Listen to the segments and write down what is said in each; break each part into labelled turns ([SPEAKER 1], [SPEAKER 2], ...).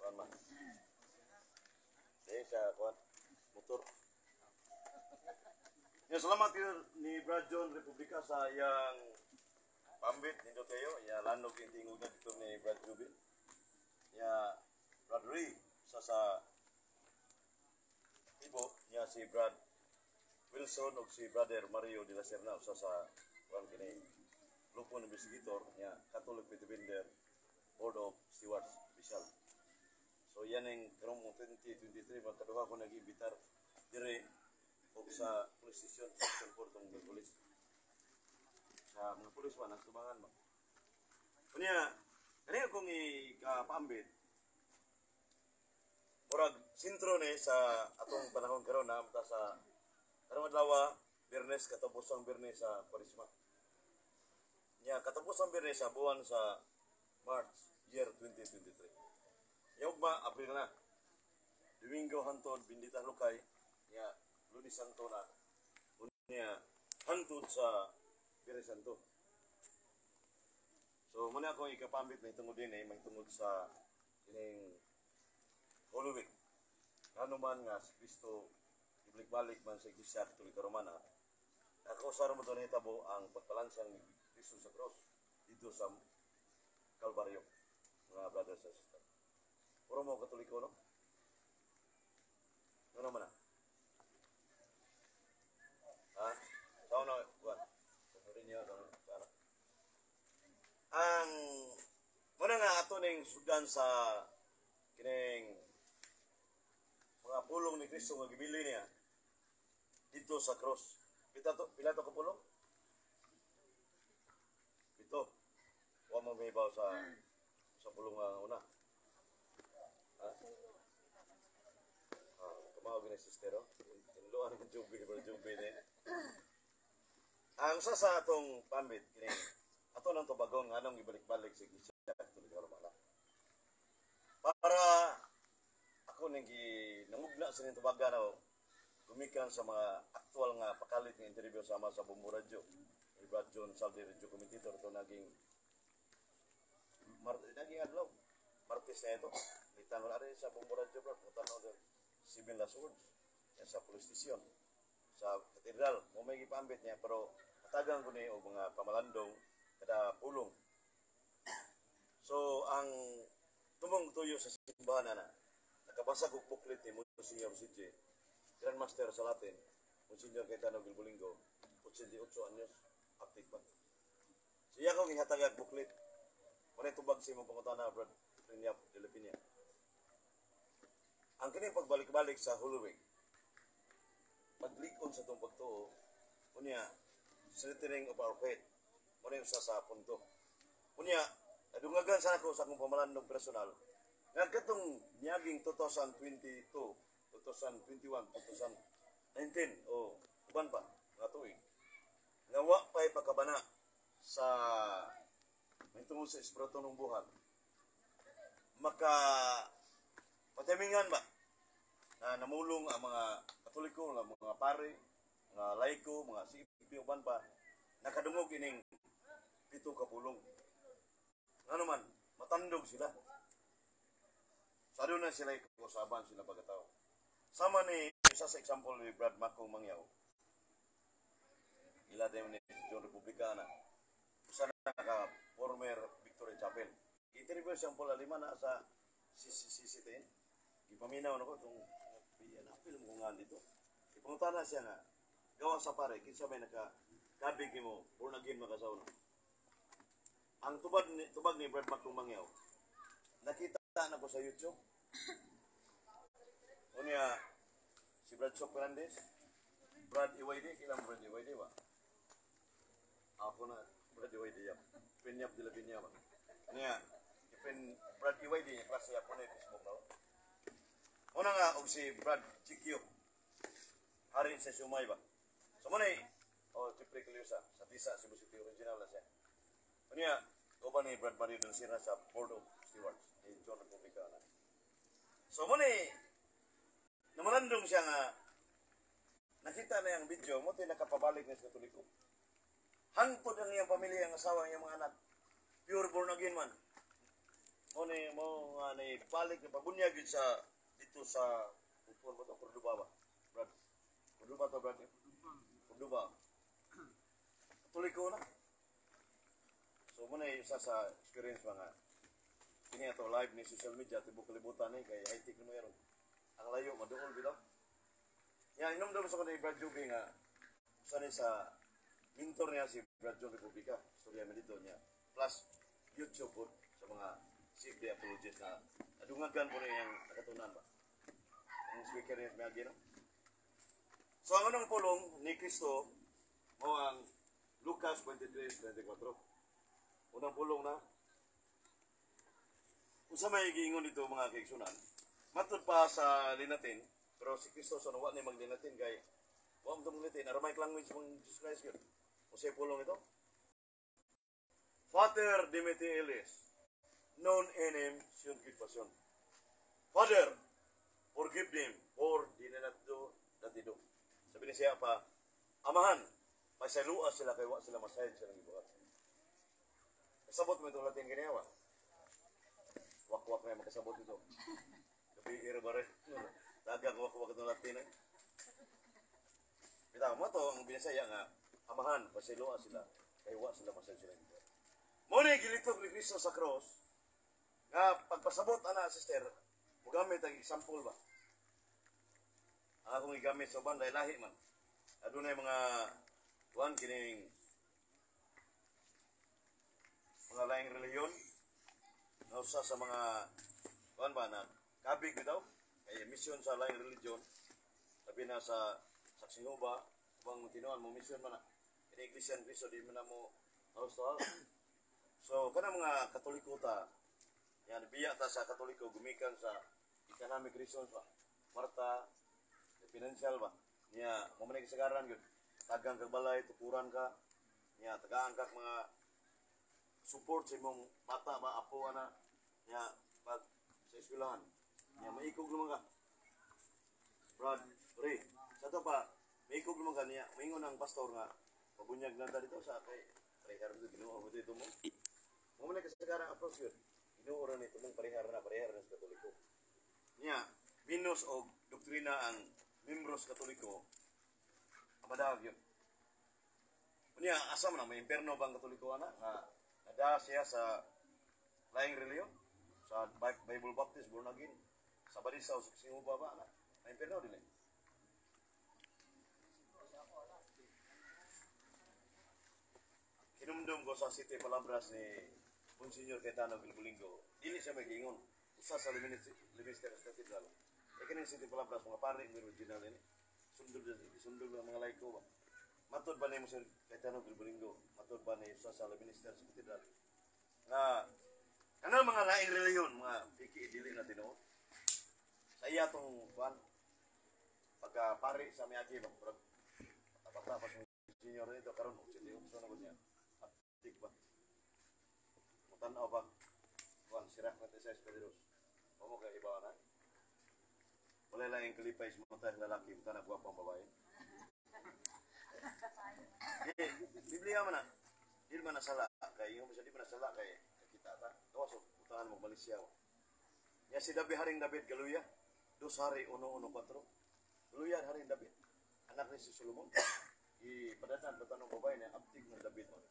[SPEAKER 1] Kuan man. Di sa kuan motor. Ya, salamat ni Brad John Republika sa iyang pambit nindot kayo. Ya, lanog yung tingog na dito ni Brad Jubin. Ya, Brad Ray sa Ibo, ya si Brad Wilson ug si Brother Mario de la Serna usa sa kuan kini grupo ng investigator niya, Catholic Defender Board of Stewards official. So yan ang karong 2023, makaduha ko nag-imbitar dire og sa police station, section 4 tong mga police. Sa mga police ba, nagtubangan ba? Unya, kaniya kong ikapaambit, murag sentro ni sa atong panahon karon na sa karong adlaw, Biyernes, katapusang Biyernes sa Kwaresma. Nya katapusang Biyernes sa buwan sa March, year 2023. Nya ugma Abril na. Domingo hantod Bindita Lukay, nya Lunes Santo na. Unya hantod sa Biyernes Santo. So muna akong ikapambit may tungod din eh, may tungod sa kining Holy Week. Ngano man nga si Kristo ibalik-balik man sa Iglesia Katolika Romana, ako sa mo doon hitabo ang pagpalansang ni Kristo sa cross dito sa Kalbaryo, mga brothers and sisters. Puro mo Katoliko, no? Ano man na? Ha? Sao na, kuan? Sa niyo, ano? Ang muna nga ato ning sugdan sa kining mga pulong ni Kristo nga gibili niya dito sa cross. Pila to ka pulong? 7. Wa mo mahibaw sa pulong nga una. Ha? Ah, kamao gini sister, oh. Tinluan ng jubi, bro, jubi ni. Ang sa atong pambit kini ato nang tubagon nganong gibalik-balik sa Iglesia Katolika Romana. Para ako ning ginangugna sa ning tubagan ako gumikan sa mga aktual nga pakalit nga interview sama sa Bombo Radyo ni Brad John Saldi, radio commentator ito, naging naging adlaw Martes na ito. Litan wala rin sa Bombo Radyo, Brad, punta na seven last words yan sa police station, sa katedral mo may gipambit niya, pero hatagan ko ni og mga pamalandong kada pulong. So ang tumong tuyo sa simbahan na nakabasa kog booklet ni Monsignor CJ, Grandmaster sa Latin, Monsignor Cayetano Gilbolingo, 88 anyos, active pa. Siya akong ihatagag booklet. Wala tubag sa imong pangutana, Brad Rinyap de la Peña. Ang kini pagbalik-balik sa Holy Week, paglikon sa itong pagtuo, unya, strengthening of our faith, muna yung usa sa punto. Unya, nadungagan sa ako sa akong pamalandong personal, nga katong niaging 2022, 2021, 2019, o uban pa, mga tuig, nga wa pa'y pagkabana sa may tungod sa espiritu ng buhat, maka patimingan ba na namulong ang mga Katoliko, mga pare, mga laiko, mga CFP, uban pa, nakadungog ining 7 ka pulong. Ngano man, matandog sila. Sa doon na sila ikusaban sila pagkatao. Sama ni, isa sa example ni Brad Macong Mangyaw, ila din ni John Republicana, usa na ka former Victory Chapel. Interview siyang pula lima na sa CCTN. Gipaminaw na ko itong napil mo nga dito. Ipangutana siya nga, gawa sa pare, kinsa may nakakabig nimo, born again makasaw na. Ang tubag ni Brad Macong Mangyaw, nakita na ko sa YouTube. Unya, si Brad Sok Fernandez, Brad EYD, kilang Brad EYD ba? Ako na, Brad EYD yap. Pinyap de la Pinya ba? Unya, ipin Brad EYD, niya klase ako na Facebook na. Una nga, og si Brad Chikyo, hari sa Sumay ba? So muna oh, Jeffrey Caliosa, sa Tisa, Cebu City, original na siya. Unya, uban ni Brad Mario Del Sierra sa Board of Stewards ni John Republica na. So muna namalandong siya nga nakita na yung video mo, nakapabalik na sa Katoliko. Hangtod ang iyang pamilya, ang asawa, ang iyang mga anak. Pure born again man. Mo ni mo nga ni balik ni pabunyag gyud sa dito sa Upon ba to, Cordoba ba? Brad. Cordoba to, Brad. Cordoba. Katoliko na. So mo na isa sa experience mga kini ato live ni social media, tibok kalibutan ni kay high tech na mayroon. Ang layo maduol bitaw. Ya, inom sa ni Brad Joby nga usa ni sa mentor niya si Brad John Republica. Istorya man dito niya. Plus YouTube po sa mga CFD apologists na adungagan po niya yung nakatunan ba. Ang speaker niya may no? So ang unang pulong ni Kristo mo ang Lucas 23:24. Unang pulong na. Unsa may giingon dito, mga kaigsunan? Matud pa sa Linatin, pero si Kristo sa wa ni maglinatin kay wa mo maglitin, Aramaic language mong Jesus Christ yun. Unsay pulong ito? "Pater dimitte illis, non enim sciunt quid faciant." Father, forgive them, for they do not know that they do. Sabi niya siya pa, "Amahan, pasayloa sila kay wa sila masayod sa ilang gibuhat." Kasabot mo itong Latin kaniya, wa? Wakwak na makasabot ito. Gabi ba rin? Dagang wakwak itong Latin eh. Bitaw mo to, ang binisaya nga, "Amahan, pasayloa sila, kay wa sila masayod sila gibuhat." Mo ni gilitok ni Kristo sa cross, nga pagpasabot ana, sister, mugamit ang example ba? Ang akong gigamit sa uban, dahil lahi man. Adunay mga kuan kining mga laing relihiyon na usa sa mga kuan ba na kabig bitaw kay mission sa laing relihiyon, labi na sa Saksi Jehova, ubang tinuan mo mission man na kini Iglesia ni Cristo, di man na mo house to house. So kanang mga Katoliko ta yan, biya ta sa Katoliko gumikan sa economic reasons ba, kwarta, financial ba niya. Mo man kasagaran gyud tagang kag balay, tukuran ka niya, tagaan kag mga support sa imong bata ba, apo ana niya, pag sa eskwelahan niya, maikog naman ka, Brad Ray. Sa to pa maikog naman ka niya, maingon ang pastor nga pabunyag lang ta dito sa kay parehar dito, Ginoo mo dito mo. Mo man kasagaran approach yun, Ginoo ra ni tumong parehar na sa Katoliko niya, minus og doktrina ang membros Katoliko, madaag yun. Unya, asa man na may imperno bang Katoliko ana nga nada siya sa laing relihiyon, sa Bible Baptist, born again, sa Barisa o sa Singuba ba ana? May imperno dili. Hinumdum ko sa City Palabras ni Monsignor Cayetano Gelbolingo, dili siya may giingon. Usa sa Limister sa Cathedral. E kining City Palabras, mga pari ng original ini. Sundol sundol ang mga laiko ba. Matod ba ni Monsignor Cayetano Gelbolingo? Matod ba ni usa sa Minister sa Cathedral? Nga kanang mga laing relihiyon, mga piki dili na tinuod. Sa iya tong kuan pagka pari sa miagi ba, murag bata pa sa senior nito karon 88 na gud niya. Aptik ba? Mutanaw ba? Kuan sirak na sa Espediros. Mo kay iba na. Wala lang yung kalipay sa mata ng lalaki, mata na gwapang babae. Di, Biblia man na. Di man nasala kay ingon mo siya, di man nasala kay kakita ta. Gawas og butangan mo Malaysia. Ya si David, Haring David galuya. 2 Hari 1:1-4. Galuya Haring David. Anak ni si Solomon. Ipadatan batanong babae niya, abtig ng David mo.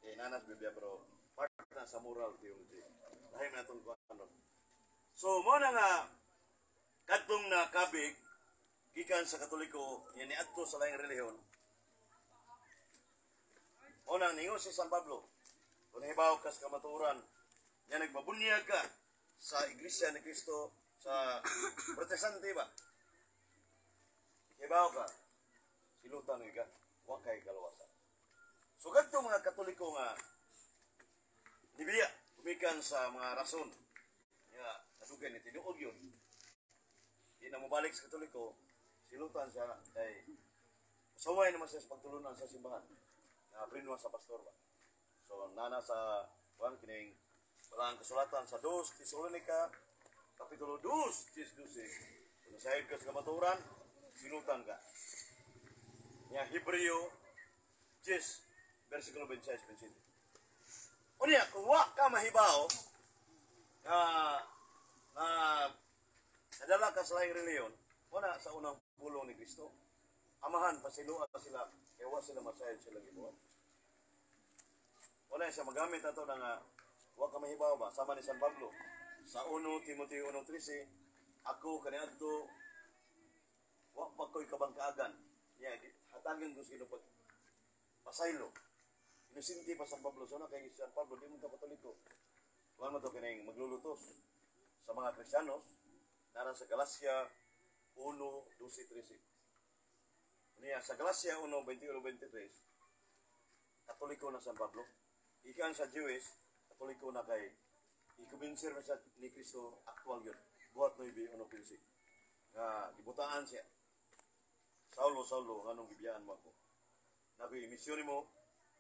[SPEAKER 1] Eh, nanas Biblia pero part na sa moral theology. Lahi man natong kuan. So, mo na nga kadtong nakabig gikan sa Katoliko niya niadto sa laing relihiyon. Mo nang ningon si San Pablo, kung nahibaw ka sa kamatuoran, niya nagmabunyag ka sa Iglesia ni Cristo, sa Protestante ba? Hibaw ka, silutan ka, wa kay kaluwasan. So kadto mga Katoliko nga nibiya gumikan sa mga rason nga nadugay ni tinuod yun, di na mobalik sa Katoliko, silutan siya kay saway naman siya sa pagtulunan sa simbahan na prinwa sa pastor ba. So nana sa kuan kining wala ang kasulatan sa 2 Tesalonica kapitulo 2 10:12. Kung nasayod ka sa kamatuoran, silutan ka. Nya Hebreo 10 versikulo 26-27. Unya, kung wa ka mahibaw, Nga na nadala ka sa laing reliyon, wala sa unang pulong ni Kristo. Amahan, pasayloa sila, kay wa sila masayod silang gibuhat. Wala siya magamit ato na nga wa ka mahibaw ba sama ni San Pablo sa 1 Timoteo 1:13, "Ako kaniadto wa pa ko'y kabangkaagan." Niya hatagan ko sa Ginoo pag pasaylo. Inosente pa San Pablo so na kay San Pablo di mo to Katoliko. Kuan mo to kining maglulutos sa mga Kristiyanos nara sa Galacia 1:12-13. Niya sa Galacia 1:21-23, Katoliko na San Pablo. Ikan sa Jewish, Katoliko na kay ikubinsir na siya ni Kristo, actual yun. Buhat 9:1-15. Nga gibutaan siya. "Saulo, Saulo, nganong gibiyaan mo ako?" Nakoy misyon nimo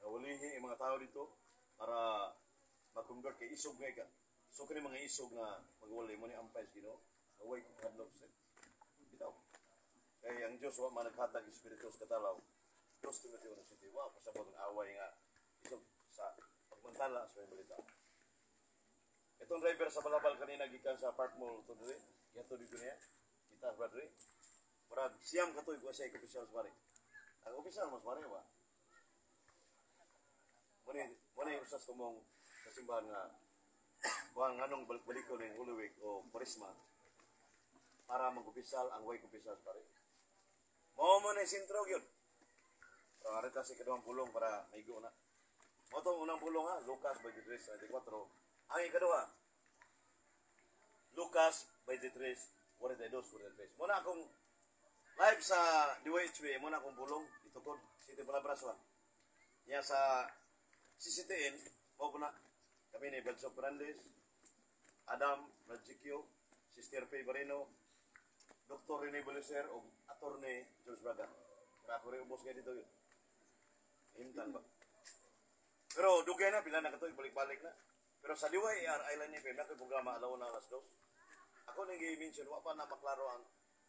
[SPEAKER 1] nga walihi ang mga tao dito para ma-convert kay isog nga ka. So kani mga isog nga magwali mo ni ampay sa Ginoo, away ko kahadlok sa bitaw. Kay ang Dios wa man naghatag espiritu sa katalaw. 2 Timoteo 1:7, wa pasabot ang away nga isog sa pagmantala sa may balita. Itong driver sa Balabal kanina gikan sa Park Mall to diri, yato dito niya. Kita brother. Murag 9 ka tuig wa siya opisyal sa pare. Ang opisyal mas pare wa. Muna yung usas tumong sa simbahan nga kuan nganong balik-baliko ning Holy Week o Kwaresma para mag-opisyal ang way opisyal sa pare. Mao man ni sentro gyud. Pero arita si kaduhang pulong para maigo na. Mao tong unang pulong ha, Lucas 23:34. Ang ikaduha, Lucas 23:42, 43. Muna akong live sa DYHB, muna akong pulong itukod City Palabras 1. Niya sa CCTN, mao po na kami ni Belso Fernandez, Adam Rajikyo, Sister Pay Barino, Dr. Rene Bolicer, o Attorney George Braga. Pero ako rin ubos kayo dito yun. Himtan ba? Pero dugay na, pila na katuig, balik-balik na. Pero sa DYAR Island FM, na programa alaw na alas 2. Ako nang i-mention, wa pa na maklaro ang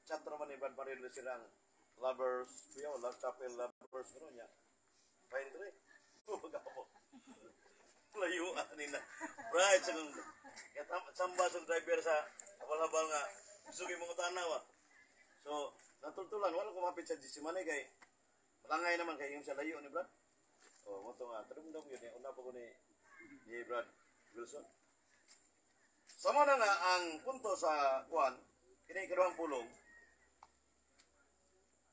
[SPEAKER 1] chat naman ni Brad Mario sila ang lovers, kuya, Love Chapel lovers, gano'n niya. Fine to eh. Magkapot. Layuan nila. Right, sa kung samba sa driver sa habal-habal nga, gusto kayo mga tanaw ah. So, natultulan, wala kumapit sa Gethsemane kay malangay naman kay yung sa layo ni Brad. Oh, mo to nga, tarumdum yun eh. Una pa ko ni Brad Wilson. Sama na nga ang punto sa kuan, kini ikaduhang pulong,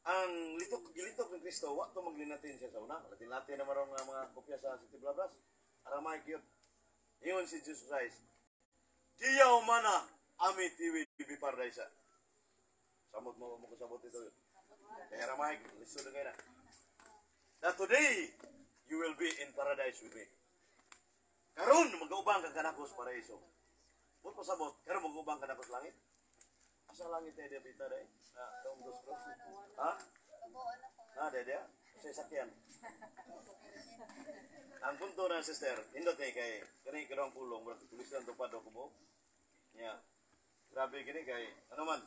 [SPEAKER 1] ang litok gilitok ni Kristo, wa to maglinatin siya sa una. Latin-latin na marong nga mga kopya sa City Blablas. Aramaic yun. Ingon si Jesus Christ, "Diyaw mana ami tiwi bi paradise." Samot mo mo kasabot ito yun. Kaya Aramaic, lisod na kayo na. "That today, you will be in paradise with me." Karon mag-ubang ka kanako sa paraiso. But pasabot, karon mag-ubang ka nako sa langit. Asa langit tayo dia pita day? Na, taong dos bro. Ha? Na, dia dia. Sa sakyan. Ang punto na sister, hindot ni kay kani ikaduhang pulong, murag tulisan tupad ako mo. Nya. Grabe gini kay ano man.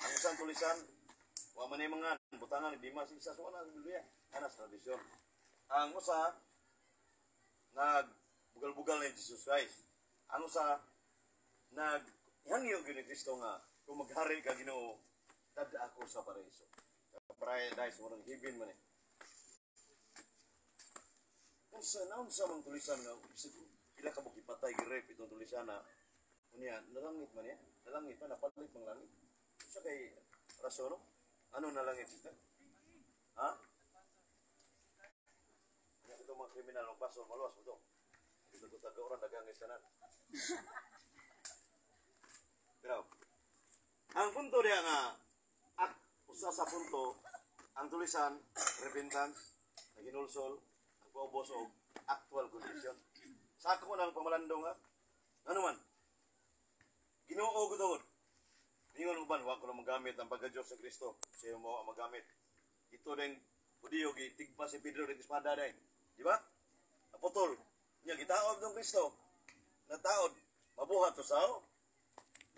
[SPEAKER 1] Ang isang tulisan, wa man ni mga butangan ni Dimas isa so na sa Biblia. Ana sa tradisyon. Ang usa nag bugal-bugal ni Jesus Christ. Ang usa nag hangyo gyud ni Kristo nga kung maghari ka Ginoo, dada ako sa paraiso. Paradise murag heaven man eh. Unsa na unsa mang tulisan nga bisag pila ka buok gipatay, gi-rape itong tulisan na unya nalangit man niya, nalangit man, napalit mang langit. Unsa kay rason no? Ano nalangit, sister? Ha? Nya ito mga kriminal ang baso maluwas mo to. Ito to taga oran daghang tanan. Pero ang punto diya nga ak usa sa punto ang tulisan repentance, naginulsol, ang paubos og actual condition. Sa ako ng pamalandong ha. Ano man? Ginoo ko tungod. Ingon uban, wa ko na magamit ang pagka-Diyos sa Kristo. Siya mo ang magamit. Ito din, Hudiyo, gitigpa si Pedro ng espada din. Di ba? Naputol. Nya gitaod ng Kristo. Nataod. Mabuhat to sao.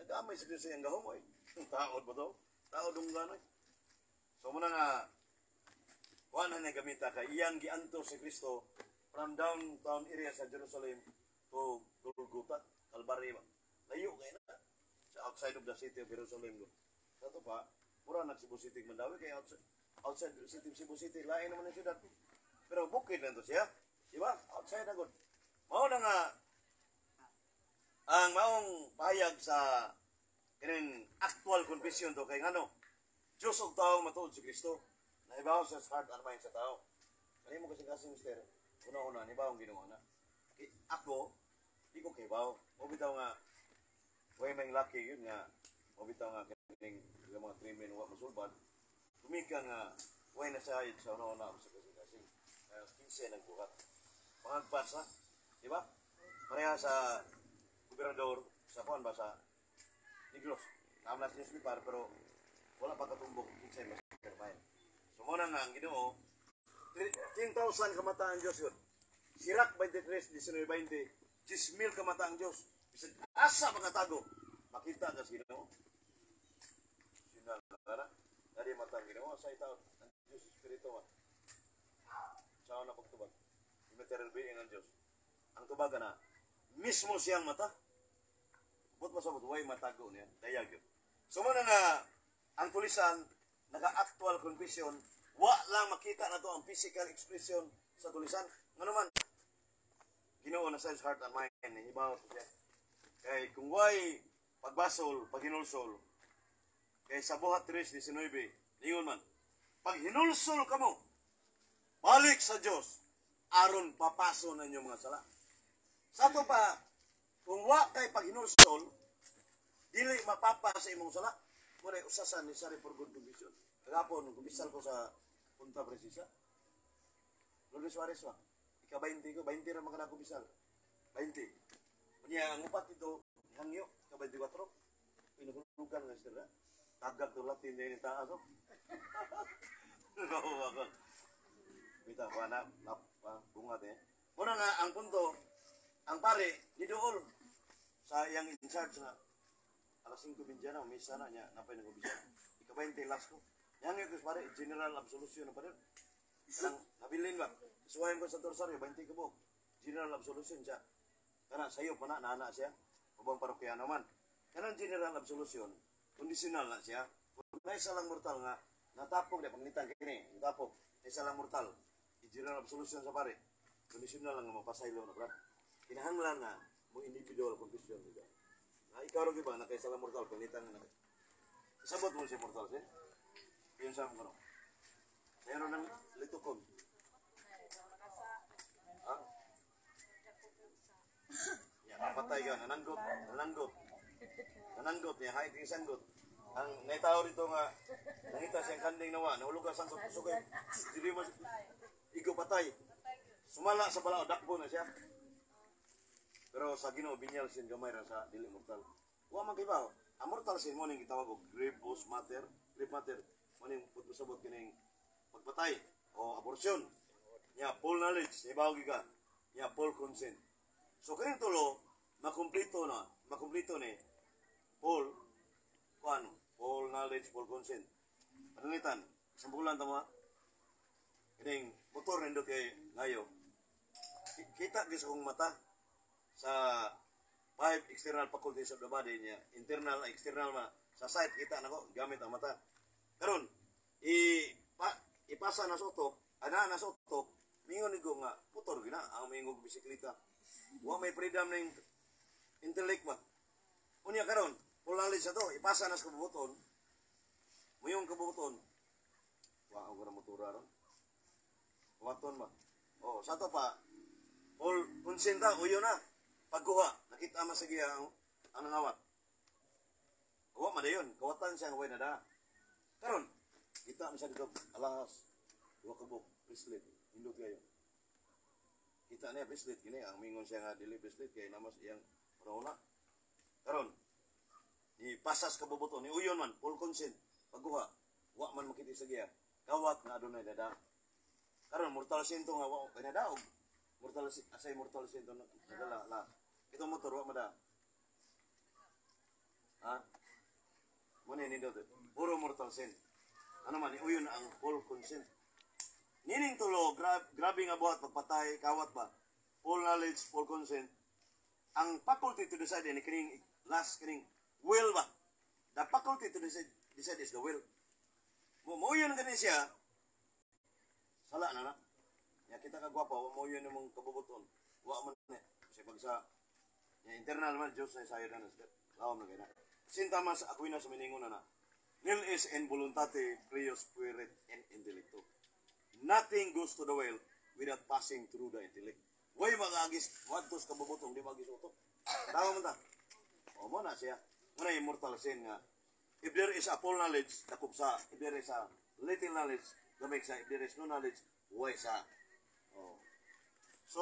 [SPEAKER 1] Nagamay sa Kristo yung gahom oy. Taod ba to? Taod ang gano'y. So muna nga, kuha na niya gamita kay iyang gianto si Kristo from downtown area sa Jerusalem to Golgotha. Calvary ba. Layo kay na. Sa outside of the city of Jerusalem ko. Sa to pa, mura nag Cebu City Mandaue kay outside the city of Cebu City, lain naman ang syudad. Pero bukid lang to siya. Di ba? Outside na gud. Mao na nga ang maong pahayag sa kining actual confession to kay ngano Diyos ug tao matuod si Kristo. Naibaw sa heart and mind sa tao. Kanimo kasi kasi mister, una-una nibaw ang Ginoo na. Kay ako di ko kibaw. Mo bitaw nga way may lucky yun nga mo bitaw nga kining mga krimen wa masulbad. Gumikan nga way nasayod sa una-una sa kasing-kasing. 15 nagbuhat. Pangagpas na, di ba? Pareha sa gobernador sa kuan ba sa Negros. Naam na sa newspaper pero wala pa katumbok kinsay mastermind. So mo na nga ang Ginoo 10,000 kamata ang Diyos yun. Sirak 23, 19, 20, 10,000 kamata ang Diyos. Bisan asa mga tago, makita ka sa Ginoo. Sinal na na. Dali mata ang Ginoo sa itaon. Ang Diyos Espiritu man. Sa na pagtubag. Immaterial being ang Diyos. Ang tubaga na, mismo siyang mata. But masabot, way matago niya. Dayag yun. So mo na nga, ang tulisan, naka-actual confession, wa lang makita na to ang physical expression sa tulisan. Nga naman, Ginoo na sa heart and mind, hibaw siya. Kay kung way pagbasol, paghinulsol, kay sa Buhat 3:19, ningon man, paghinulsol kamo, balik sa Dios, aron papaso na inyong mga sala. Sa ato pa, kung wa kay paghinulsol, dili mapapa sa imong sala. Muna usa sa necessary for good confession. Kagapon, kumisal ko sa Punta Precisa. Lourdes Suarez ba? Ika 20 ko, 20 ra man ka kumisal. 20. Unya ang upat ito, hangyo, ika 24. Pinahulugan nga sila. Tagag to Latin din taas. Oh. Nakuha. Bitaw pa na, lap, pa, bungat eh. Muna nga, ang punto, ang pare, niduol sa iyang in charge na alas 5:20 na, misa na niya, napay nag-ubisa. Ika 20, last ko. Yang yung pare, general absolution na pare. Kanang nabilin ba? Suwayan ko sa Rosario, 20 ka buok. General absolution siya. Kana sayo pa na, naana siya. Ubang parokyano man. Kanang general absolution, conditional na siya. Kung naisa lang mortal nga, natapok na, panglitan kini, natapok, naisa lang mortal. I-general absolution sa pare. Conditional lang nga mapasaylo na, brad. Kinahanglan na mo individual confession diba? Na ikaw rin ba na kaysa lang mortal, panglitan nga na. Isabot mo siya mortal siya. Yun sa mo. Meron ng litokon. Ha? Ya, napatay ka, nananggot, nananggot. Nananggot niya, hayag yung sanggot. Ang naitao rito nga, nangita siyang kanding nawa, nahulog ang sanggot, sugay, dili mo, igo patay. Sumala sa balao, dakbo na siya. Pero sa Ginoo binyal sin gamay ra sa dili mortal. Wa man kibaw. Ang mortal sin mo ning gitawag og grievous matter, grave matter. Mo ning pud kining pagpatay o abortion. Nya full knowledge, ibaw ka. Nya full consent. So kining tulo makumplito na, makumplito ni full kuan, full knowledge, full consent. Pananglitan, isang bulan tama. Kining motor nindot kay ngayo. Kita gyud sa akong mata sa five external faculties of the body niya, internal, external ma, sa sight kita nako gamit ang mata. Karon i pa, ipasa na sa utok, ana na sa utok, mingon ko nga motor gina ang mingon bisikleta. Wa may freedom ning intellect ba. Unya karon, full knowledge na to, ipasa na sa kabubuton. Muyong kabubuton. Wa ako na motora ron. Kawaton ba? Oh, sa to pa, full consent ta, uyo na. Pagkuha, nakita man sa giya ang nangawat. Wa man dayon, kawatan siya nga way na da. Karon, kita man siya dito, alahas, duha ka buok, bracelet, hindot kayo. Kita niya bracelet kini, ang mingon siya nga dili bracelet kay namas iyang una. Karon, ipasas ka bubuton, ni uyon man, full consent, pagkuha, wa man makita sa giya. Kawat nga adunay dada. Karon mortal sin to nga wa kay nadaog. Mortal sin, asay mortal sin to nadala la. Ito motor wa mada. Ha? Mo ni nindot. Puro mortal sin. Ano man uyon ang full consent. Nining tulo, grabe nga buhat pagpatay, kawat ba? Full knowledge, full consent. Ang faculty to decide ini kining last, kining will ba? The faculty to decide is the will. Mo mo yun gani siya. Sala na na. Ya kita ka gwapa, wa mo yun imong kabubuton. Wa man ni. Kasi pag sa ya, internal man Diyos na sayo na na. Lawom na kay na. Saint Thomas Aquinas miningon na na. Nil est in voluntate prius fuerit in intellectu. Nothing goes to the will without passing through the intellect. Way magagis, wadtos kabubutong, di magis utok. Tama man ta. O mo na siya. Mo na immortal sin nga. If there is a full knowledge, dakop sa. If there is a little knowledge, gamay sa. If there is no knowledge, way sa. Oh. So,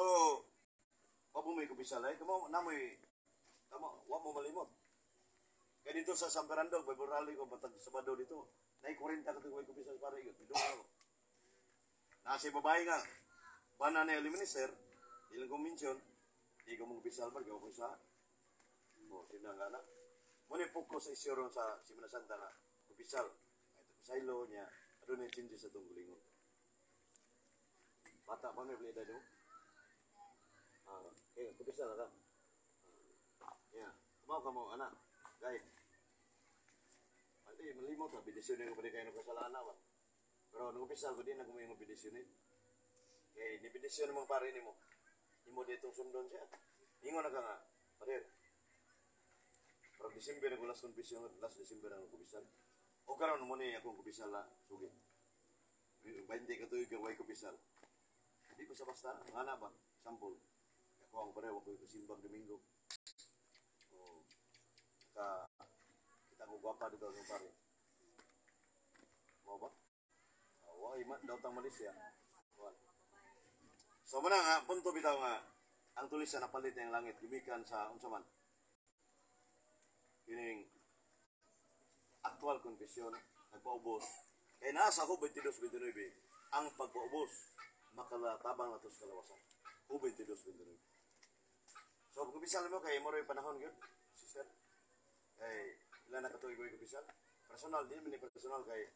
[SPEAKER 1] wa mo may kumpisal ay, kamo namoy kamo wa mo malimot. Kaya dito sa San Fernando, Bible Rally ko batag Sabado dito. Nay 40 ka tuig kumpisal pare yun. Dito ako. Nasa babae nga. Bana na yung minister, ilang ko mention, di ko mong kumpisal ba, ko sa oh, sina nga na. Muna yung focus sa isyu ron sa Semana Santa nga, kumpisal. Ay, pasaylo niya, adunay changes sa itong gulingon. Bata pa may edad mo? Ah, okay, kumpisal na ka. Ah, yeah. Kumaw ka mo, anak. Guide. Ay, malimot ha, bendisyon ko pa di kayo ng kasalanan ba? Pero nung kumpisal ko, di na kumayo ng bendisyon eh. Kaya ni bendisyon ng mga pare nimo. Imo ditong sundon siya. Ingon na ka nga, pader. Pero December ako last confession, last December ang kumpisal. O karon mo ni akong kumpisal na sugi. 20 ka tuig way kumpisal. Di ko sa basta, nga na ba? Sample. Ako ang pareho ko simbang Domingo. Oh. Ka kita ko gwapa dito ng pare. Mo ba? Oh, wa man daw tang Malaysia. Wa. So muna nga punto bitaw nga ang tulisan napalit ng langit gumikan sa unsa man kining actual confession nagpaubos kay naa sa Job 22:29, ang pagpaubos makatabang nato sa kalawasan. Job 22:29. So pag kumpisal mo kay mo panahon gyud, sister, kay ila na katuig ko kumpisal personal, di man ni personal kay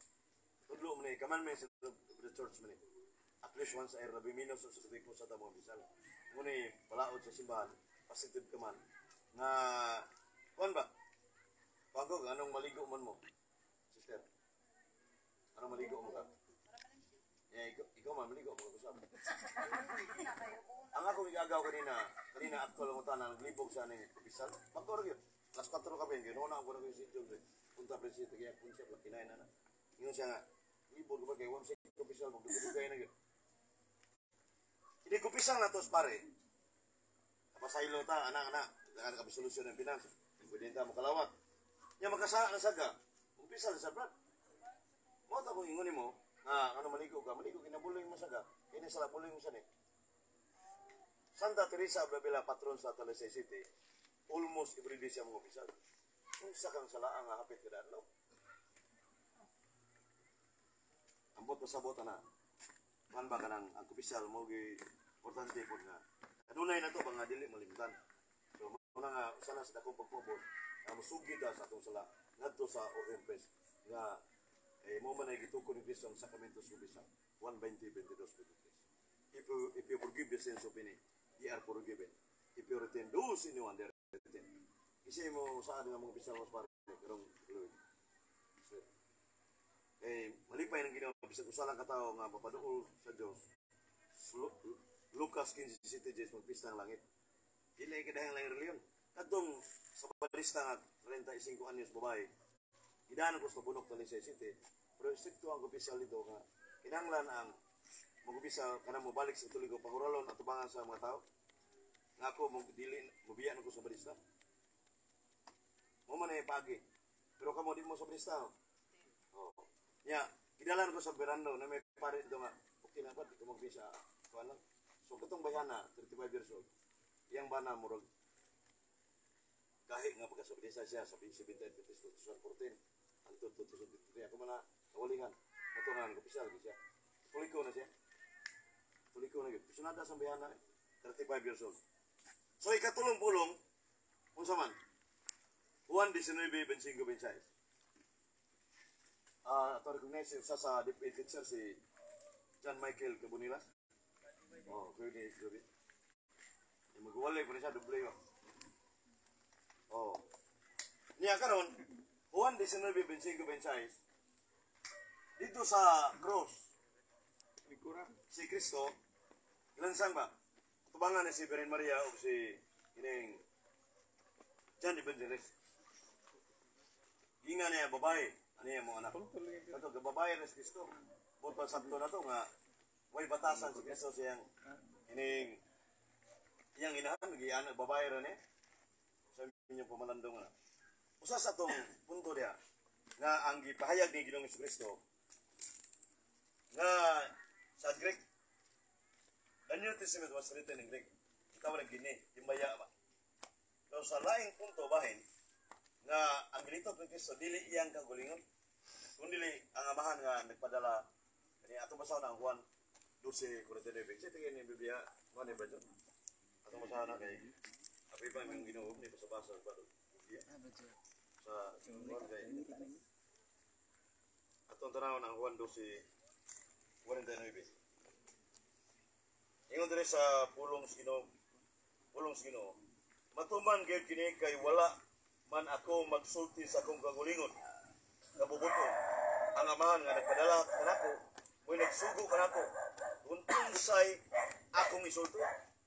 [SPEAKER 1] tudlo man ni commandments of the church man ni at least once a year, labi minus sa tuig ko sa tamong kumpisal mo ni palaod sa simbahan, positive ka man nga kuan ba. Bago, anong maligo man mo? Sister? Anong maligo mo ka? Eh, ikaw man, maligo mo ka. Ang ako igagaw kanina, kanina actual ang utana, naglibog sa aning kumpisal. Bago ra yun. Alas 4 ka pa yun, ganoon na ako na yung schedule. Punta pa siya, kaya punta siya, kinain na na. Ingon siya nga, libog ko ba kay one second kumpisal, magdugay na yun. Hindi kumpisal na to, pare. Kapasaylo ta, anak, anak, naka ka solusyon ng finance. Pwede ta mo kalawat. Nya magkasala na saga. Kumpisal sa brad. Mo ta kung ingon nimo nga ano maligo ka, maligo kinabuloy mo saga. Kini sala buloy mo sa ni. Santa Teresa of Avila, patron sa Talisay City, almost every day siya mga kumpisal. Unsa kang salaan nga hapit kada adlaw? Ambot pasabot ana. Kan ba kanang ang kumpisal mo gi importante pod nga. Adunay na to ba nga dili malimtan. So muna nga usa na sa dakong pagpubos nga mosugid ta sa atong sala ngadto sa Orempes nga eh, mo man ay gitukod ni Kristo ang sakramento sa kumpisal. 1:20, 22, 23. If you forgive the sins of any, ye are forgiven. If you retain those in you, they are retained. Kasi mo saan nga mga pisal mas pare karong Lord. So, eh, malipay ng Ginoo bisag usa lang ka tawo nga mapaduol sa Dios. Lucas 15:7, magpista ang langit. Dili kay dahang lang reliyon. Kadtong sa barista nga 35 anyos babae, gidaan ko sa Bunok, Talisay City, pero stricto ang kumpisal dito nga kinahanglan ang magumpisal kanang mobalik sa tuligo pahuralon at tubangan sa mga tao. Nga ako mo dili mobiya ko sa barista. Mo man ay paagi. Pero kamo di mo sa barista. Oh. Nya, gidalan ko sa Verano na may pare dito nga okay na ba di ko magbisa. Kuan lang. So katong bayana 35 years old. Iyang bana murag gahi nga pagka siya sa 17 2014 hangtod 2023 ako man na kawalingan mo nga nag-opisyal siya. Tuliko na siya. Tuliko na gyud. Sunada sa bayana 35 years old. So ikatulong pulong unsa man? Juan 19, 25, 26. Ah, ato recognize usa sa DepEd teacher si John Michael Cabunilas. Oh, kuya ni Gabi. Magwalay pa rin siya, doble yun. Oh. Niya karon, Juan 19:25, dito sa cross, si Kristo, gilansang ba? Tubangan ni si Birhen Maria o si kining John Evangelist. Ginga niya babae, ano niya mo anak? Kato, babae na si Kristo. Buto santo na to nga, way batasan si Kristo siyang ining iyang inahan, giyan babae ra ni sa inyong pamalandong na. Usa sa atong punto diha nga ang gipahayag ni Ginoong Kristo nga sa Greek, the New Testament was written in Greek. Itaw na gini, himbaya ba? Pero sa laing punto bahin nga ang gilitok ni Kristo dili iyang kagulingon kun dili ang Amahan nga nagpadala kani. Ato basahon ang Juan 12:49. Sige, tingin ni Biblia, Juan ni Brad. Ato basahon na kay abi pa yung Ginoo ni basa-basa ba Biblia. Sa Juan kay atong tanawon ang Juan 12:49. Ingon diri sa pulong sa Ginoo, pulong sa Ginoo. "Matuman gyud kini kay wala man ako magsulti sa akong kagulingon kabubuton. Ang Amahan nga nagpadala kanako mo'y nagsugo kanako kung unsay akong isulti."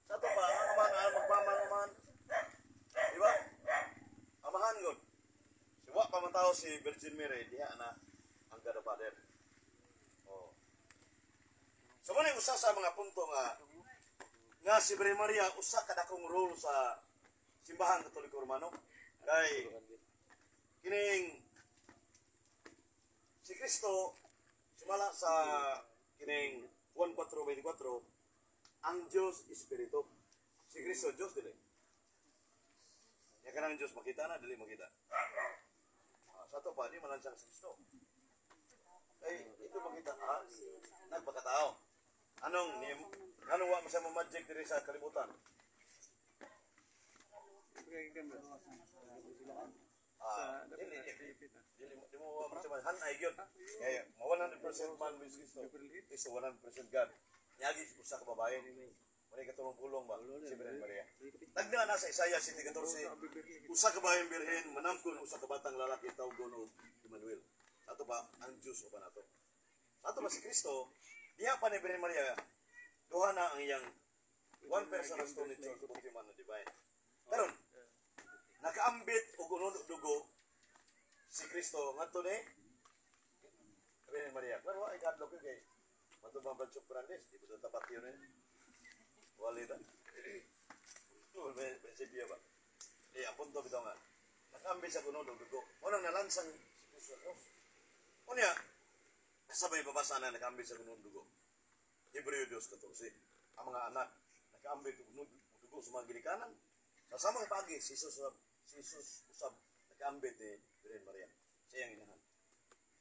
[SPEAKER 1] Sa ato pa, ang Amahan ang magmamang Amahan. Di ba? Amahan gud. Si wa pa man tao si Virgin Mary, diha na ang God the Father. Oh. So mo usa sa mga punto nga nga si Virgin Maria usa ka dakong role sa Simbahan Katoliko Romano kay kining si Kristo, sumala sa kining Juan 4:24, ang Diyos espiritu. Si Kristo Diyos dili? Ya, kanang Diyos makita na dili makita? Ah, sa to pa di malansang si Kristo. Kay ito makita, ah, nagpakatao. Anong ni anong wa mo sa magic diri sa kalibutan? Ah, dili dili mo di mo wa mo sa hanay gyud. Kaya 100% man with Kristo. Kristo 100% God. Niagi usa ka babae. Wala katulong-pulong ba? Si Birhen Maria. Tagna na sa Isaiah 7:14. Usa ka babaeng birhen manamkon usa ka batang lalaki, tawgon og Emmanuel. Ato ba ang Dios uban nato. Ato ba si Kristo diha pa ni Birhen Maria, duha na ang iyang one person has two natures, both human and divine. Karon nakaambit og uno dugo si Kristo ngadto ni Birhen Maria. Pero ay kadlok yun kay matubang Brad Fernandez, di ba tapat yun eh? Wali ta. Prinsipyo ba? Eh, ang punto bitaw nga, nakaambit sa kuno dugo. Unang nalansang si Kristo sa cross. Unya, sabay babasa na nakaambit sa kuno dugo. Hebreo 2:14. Ang mga anak, nakaambit og kuno dugo sa mga ginikanan. Sa samang pagi, si Jesus usab nakaambit ni Birhen Maria. Sa iyang inahan.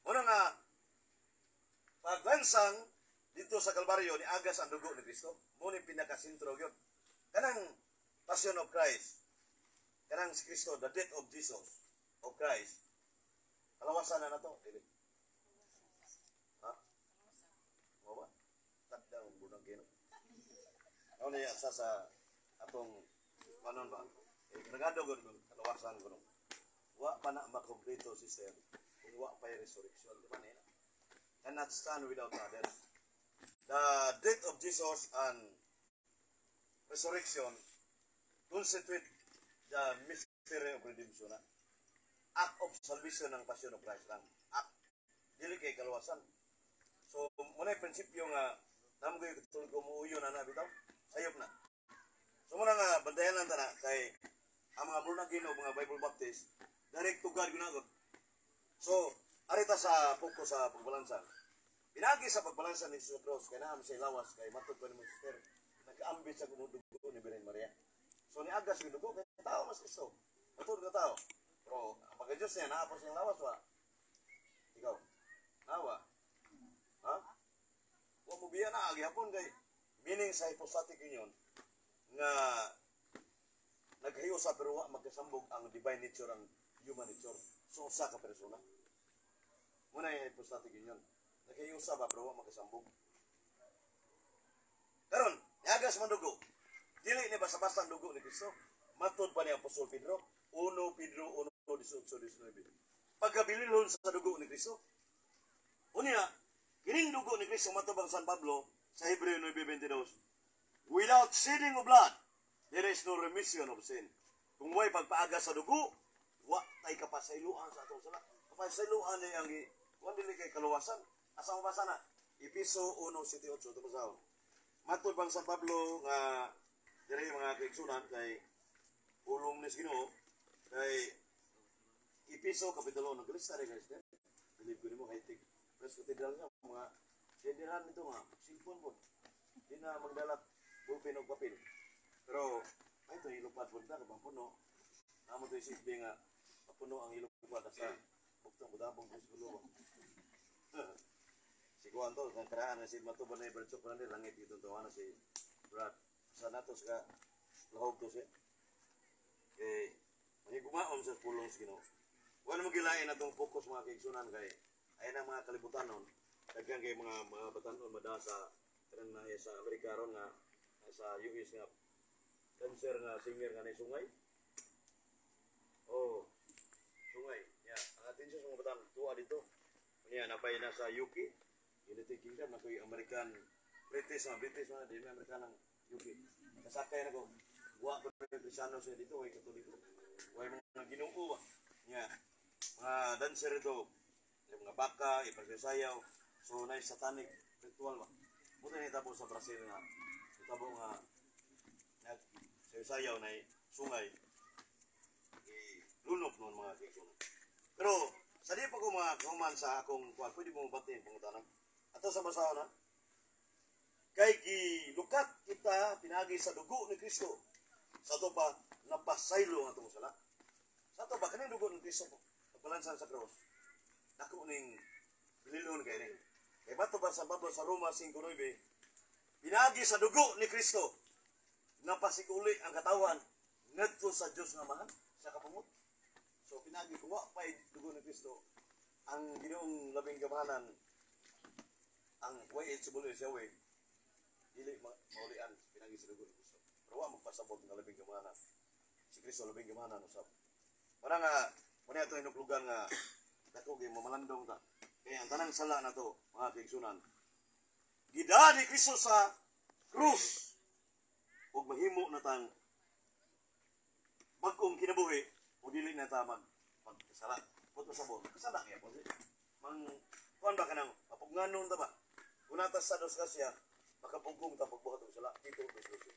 [SPEAKER 1] Una nga, paglansang dito sa Kalbaryo, ni agas ang dugo ni Kristo. Mo ni pinakasentro gyud. Kanang Passion of Christ, kanang si Kristo, the death of Jesus, of Christ, kalawasan na nato. Dili. Ha? Mo ba? Tagdang bunang Ginoo. Ano niya sa atong kanon ba? Eh, nagado gud kalawasan kuno. Wa pa na makompleto, sister, kung wa pa resurrection, di ba niya? Cannot stand without others. The death of Jesus and resurrection constitute the mystery of redemption na. Act of salvation ng Passion of Christ lang. Act. Dili kay kaluwasan. So, muna yung prinsipyo nga, namo kayo Katoliko muuyo na na bitaw, sayop na. So, muna nga, bantayan lang ta na, kay ang mga born again o mga Bible Baptist, direct to God ginagod. So, arita sa focus sa pagbalansa. Pinagi sa pagbalansa ni Jesus Cross, kay naam sa lawas, kay matod pa ni mo sister, nakaambit sa dugo ni Birhen Maria. So, niagas yung dugo, kay tao mas Kristo. Matod ka tao. Pero, ang pagka-Diyos niya, naa pa siyang lawas, wa? Ikaw, nawa? Ha? Wa mo biya na, gihapon kay, meaning sa hypostatic union, nga naghiusa pero wa magkasambog ang divine nature ang human nature. So, usa ka persona. Muna yung hypostatic union. Naghiusa ba pero wa magkasambog. Karon, niagas man dugo. Dili ni basta-basta ang dugo ni Kristo. Matod pa ni Apostol Pedro, 1 Pedro 1:18-19. Pagkabililhon sa dugo ni Kristo. Unya, kining dugo ni Kristo matubang San Pablo sa Hebreo 9:22. Without shedding of blood, there is no remission of sin. Kung way pagpaaga sa dugo, wa tay kapasayloan sa atong sala. Kapasayloan ni ang kuan, dili kay kaluwasan. Asa mo basa na? Epeso 1:7-8 ito basahon. Matod bang San Pablo nga diri, mga kaigsunan, kay pulong ni Ginoo kay Epeso kapitulo 1 nagkalista rin guys. Believe ko nimo high tech. Press Cathedral nga mga sindihan nito nga cellphone po. Di na magdala ballpen og papel. Pero ay ito ilupad po ta kabang puno. Namo to isip nga mapuno ang ilupad sa buktong budabong ko siguro. Si Kuan to, kang karaan na si Matuban na Brad Chok na langit dito to na si Brad. Sa nato sa lahog to siya. Kay mahigumaon sa pulong sa Ginoo. Wala mo gilain atong focus, mga kaigsunan, kay ay na mga kalibutan nun. Daghan kay mga batanon mada sa kanang na sa Amerika ron nga sa US nga dancer nga singer nga nay sungay. Oh, sungay. Ya, ang atensyon sa mga batan tuwa dito. Unya napay na sa UK, United Kingdom na ko'y American, British nga di may American ang UK. Kasakay na ko. Wa ko na Kristiyano siya dito, way Katoliko. Way mga Ginoo ba. Nya, mga dancer ito, yung mga baka, ipagsasayaw. So, na satanic ritual ba. Buti na itabo sa Brazil nga, itabo nga, nagsayaw na sungay, lunok noon, mga kaigsunan. Pero, sa di pa ko mga kahuman sa akong kuan, pwede mo batiin pangutana. Ato sa basahon na, kay gilukat kita pinagi sa dugo ni Kristo. Sa ato pa napasaylo ang atong sala. Sa ato ba kaning dugo ni Kristo pagbalansan sa krus. Dako ning bililhon kay ni. Kay bato ba sa Pablo sa Roma 5:9, pinagi sa dugo ni Kristo napasikuli ang katawan ngadto sa Dios nga Amahan sa kapangot. So pinagi kung wa pa'y dugo ni Kristo, ang Ginoong labing gamahanan, ang way it siya way dili maulian pinagi sa dugo ni Kristo. Pero wa magpasabot nga labing gamahanan. Si Kristo labing gamahanan usab. Para nga muna ato hinuklugan nga dako gyud mamalandong ta. Kaya ang tanang sala na to, mga kaigsunan, gida ni Kristo sa krus ug mahimo na tang bag-ong kinabuhi o dili na ta magkasala. Put sabon. Kasala kaya po. Mang kuan ba kanang mapugnanon ta ba? Kung nata sa dos kasya, makapugong ta pagbuhat og sala. Tito 2:12.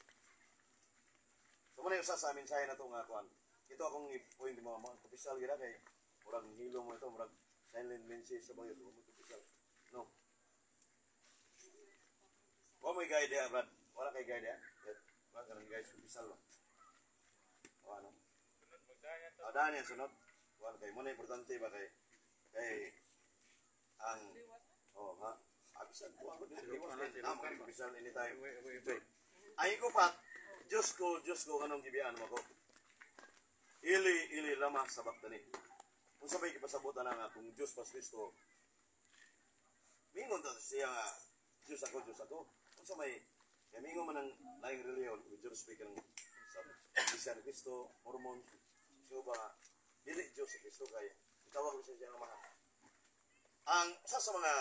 [SPEAKER 1] So muna yung usa sa mensahe na to nga kuan. Ito akong i-point mga opisyal gira kay murag hilo mo ito, murag silent message sa bayo, mo opisyal. No. Wa may guide diha, Brad. Wala kay guide diha. Wala ka ng guide opisyal ba? O ano? Ah, daan yan sunod. Wala kay mo na importante ba kay ang oh ha. Abisan ko ako dili na mga opisyal anytime. Ay ko pa, Diyos ko, Diyos ko, anong gibiyaan mo ako? Ili, ili, lama sabachthani. Kung sabay kipasabutan na nga kung Diyos pas Kristo, mingon ta siya nga, Diyos ako, Diyos ako. Kung sa may, kaya mingon man ang laing reliyon, with Diyos speak ng sa Iglesia ni Kristo, Mormon, so ba, dili Diyos si Kristo kay itawag siya siyang Amahan. Ang isa sa mga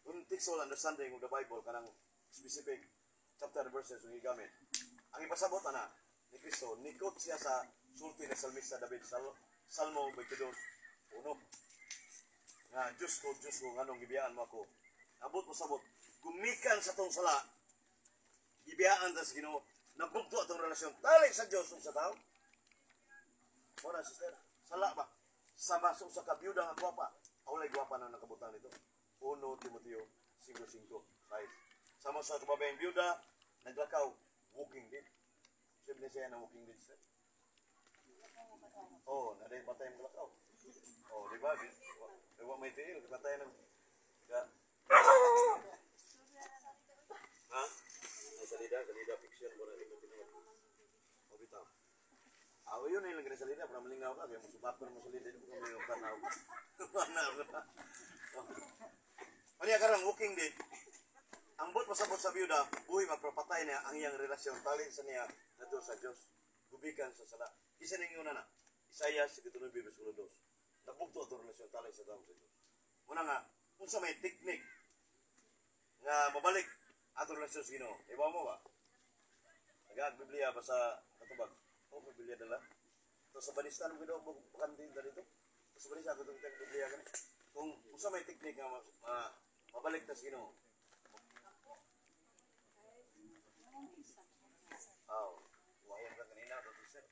[SPEAKER 1] contextual understanding of the Bible kanang specific chapter and verses yung gigamit. Ang ipasabot ana ni Kristo, nikot siya sa sulti ni Salmista David sa Salmo 22:1. Nga Diyos ko, Diyos ko, nganong gibiyaan mo ako? Abot mo sabot, gumikan sa tong sala, gibiyaan ta sa Ginoo, nabugto atong relasyon tali sa Dios ug sa tao. Wala, sister, sala ba? Sama sa usa ka byuda nga gwapa. Walay gwapa na nakabutang nito. 1 Timoteo 5:5. 6. Sama sa kababaeng byuda, naglakaw, walking dead. Sabi niya siya na walking dead, sir. Oh, naday patay ang lakaw. Oh, di ba? Di ba may tiil, patay ng ka. Ha? Ay, salida, salida fiction mo na di mo tinuod. O bitaw. Ah, yun na yung lang salida para malingaw ka kaya mo subakon mo salida, di mo ka malingaw ka na. Tanaw ka. Ano karon walking dead? Ang bot pasabot sa byuda, buhi magpapatay niya ang iyang relasyon tali sa niya ngadto sa Dios. Gubikan sa sala. Isa ning una na. Isaiah 59 versikulo 2. Nabugto ato relasyon talay sa tao sa Diyos. Muna nga, unsa may technique nga mabalik ato relasyon sa Ginoo? Iba mo ba? Nagaag Biblia ba sa katubag? O Biblia dala? To sa balista mo gid mo bakante dito. Sa balista ko itong Biblia gani. Kung unsa may technique nga mabalik ta sa Ginoo? Aw, wayan ka kanina to sir.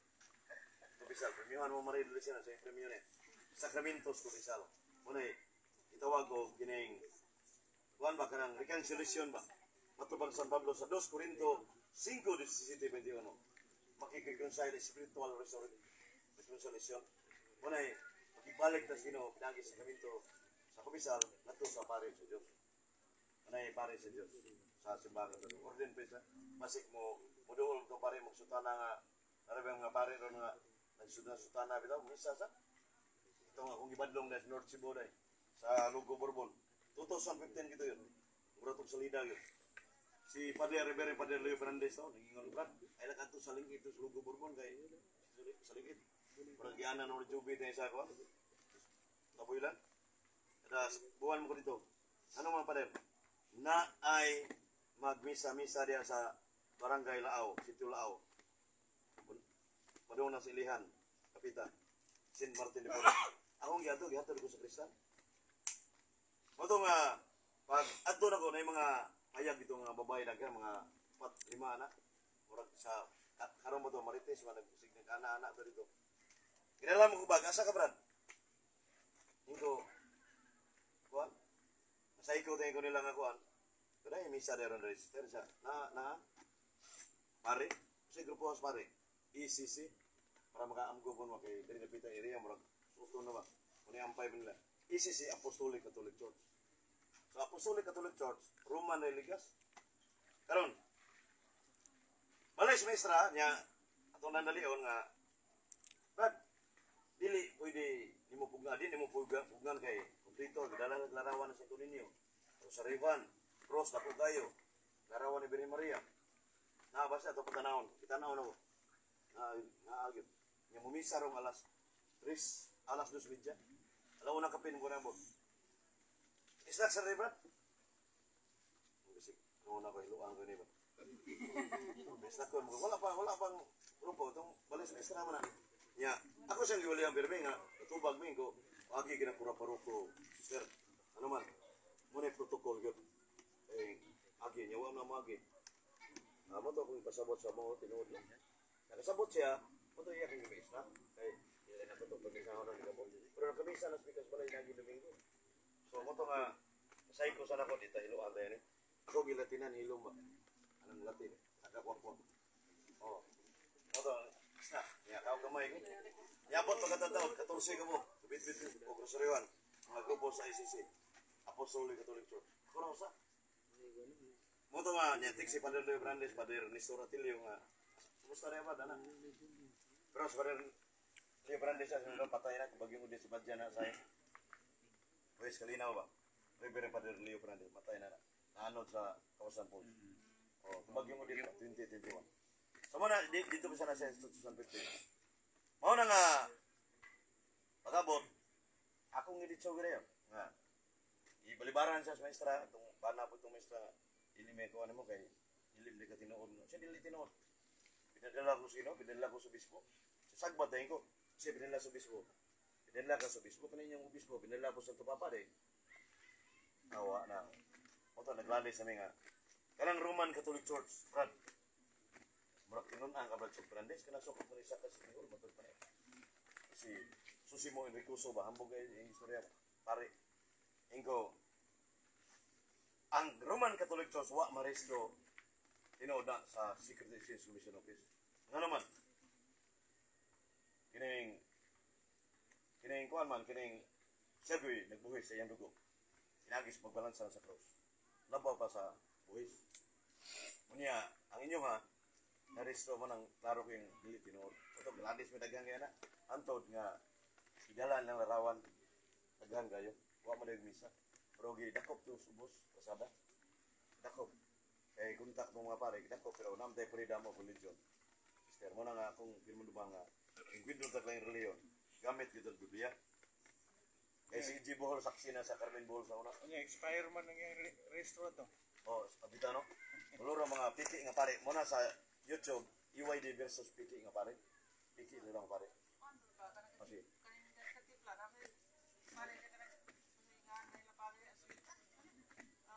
[SPEAKER 1] Kumpisal, premiuhan mo Maria Luciana sa premio ni. Sakramentos kumpisal. Muna itawag ko kining kuan ba, kanang reconciliation ba? Matubang San Pablo sa 2 Corinto 5:17-21. Makikreconcile, spiritual reconciliation. Muna makibalik ta sa Ginoo pinagi sa sakramento sa kumpisal ngadto sa pare sa Dios. Muna pare sa Dios sa simbahan Katoliko. Orden pa sa masik mo muduol to pare mo sutana nga narabi mga pare ron nga nagsudan sutana bitaw misa sa ito nga akong gibadlong na North Cebu day sa Lugo Borbon 2015 gito yun. Mura tong salida yun. Si Padre Rivera, Padre Leo Fernandez to nangingon, "Brad, ay lang kadto sa lingit sa Lugo Borbon kay sa lingit murag giana no jubi tayo sa ako taboy lang kada buwan mo ko dito." Ano mga pader na ay magmisa-misa diya sa Barangay Lao, Sitio Lao. Padung na sa Ilihan, Kapita, Saint Martin de Porres. Akong giadto, gihatod ko sa Kristan. Mo nga pag adto na ko na yung mga hayag dito nga babae daghan mga pat lima na. Murag sa karon mo to marites man nagsig nag-ana-ana to dito. Ginala mo ko bag asa ka, Brad? Ingo kuan. Sa ikaw tayo ko nila nga kuan. Kada misa deron register siya. Na na pare, sa grupo sa pare. ECC para makaamgo po mo kay diri napita area murag suto na ba. Muna ampay ba nila. ECC, Apostolic Catholic Church. So Apostolic Catholic Church, Roman religious. Karon balay sa maestra niya atong nandalion nga, "Brad, dili pwede nimo pugnan, di nimo pugnan kay kompleto gidala larawan sa Santo Niño. Sa Rivan, cross dako kayo. Larawan ni Birhen Maria." Na basta ato patanawon, kitanawon ako. Na naagyo. Nya mumisa rong alas 3, alas 2:30. Alam mo na kapin ko na mo. Isla sa Brad. Bisig, ano na ko hiluan ko ni ba. Isla ko wala pang grupo tong balis maestra man na. Nya, ako siyang giwali ang birbe nga tubag mi ko agi gina pura paroko. Sir, ano man? Muna protocol gyud. Eh, agi niya wa na mo agi. Amo to akong ipasabot sa mo tinuod lang. Nakasabot siya, mo to iya kang maestra. Kay dili na to pagkasahon na nigabot. Pero nakamisa na speakers balay nagi Domingo. So mo to nga say ko sana ko dito hiluan tayo ni. Ako gilatinan hilom ba. Anong Latin? Nakakwak-kwak. Oh. Mo to na, niya kao gamay ko. Niabot pagkatataon, 14 ka mo. Bit-bit o grocerywan. Mga grupo sa ICC. Apostolic Catholic Church. Ako na usa. Mo to nga niya si Padre Leo Brandes, Padre Nestor Atilio nga. Kumusta na ba dana? Pero sa Padre Leo Brandes sa sunod patay na bagyong udi si Badya na sa Pwes kalinaw ba? Reverend Padre Leo Brandes matay na na. Naanod sa Kawasan Falls. Oh, bagyong udi 2021. So mo na dito pa sana sa 2015. Mao na nga pag-abot akong giditso gid nga ibalibaran siya sa maestra itong bana po itong maestra, dili may kuha nimo kay dili di ka tinuod no. Siya dili tinuod. Pinadala ko sa Ginoo, pinadala ko sa obispo. Sa sagbat dayon ko, siya pinadala sa obispo. Pinadala ka sa obispo, kaninyong obispo, pinadala ko sa Santo Papa day. Awa na. Mo to naglalis sa nga kanang Roman Catholic Church, Brad. Murag tinun-an ka Brad Fernandez kana so kung isa ka sa Ginoo matud pa ni. Si Susimo Enricoso ba hambog kay yung istorya pare. Ingko ang Roman Catholic Church wa maresto tinuod na sa Secret Exchange Commission Office. Nga naman, kining kining kuan man kining siya gyud nagbuhis sa iyang dugo. Inagis magbalansa sa cross. Labaw pa sa buhis. Unya, ang inyo ha, naresto mo ng klaro ko yung dili tinuod. Ito, Gladys may daghan kaya na. Antod nga, idala ng larawan, daghan kayo. Wa man yung misa. Pero gidakop to subos, pasada. Dakop. Kay kontak mo mga pare, gidakop. Pero namtay freedom of religion. Sister, mo na nga akong ginmundo nga engkwentro ta laing relihiyon. Gamit gyud ang Biblia. Kay si E.G. Bohol saksi na sa Carmen Bohol sa una.
[SPEAKER 2] Unya expire man ang iyang rehistro to.
[SPEAKER 1] Oh, abita no. Uluro mga piki nga pare. Mo na sa YouTube, EYD versus piki nga pare. Piki nila nga pare. Kasi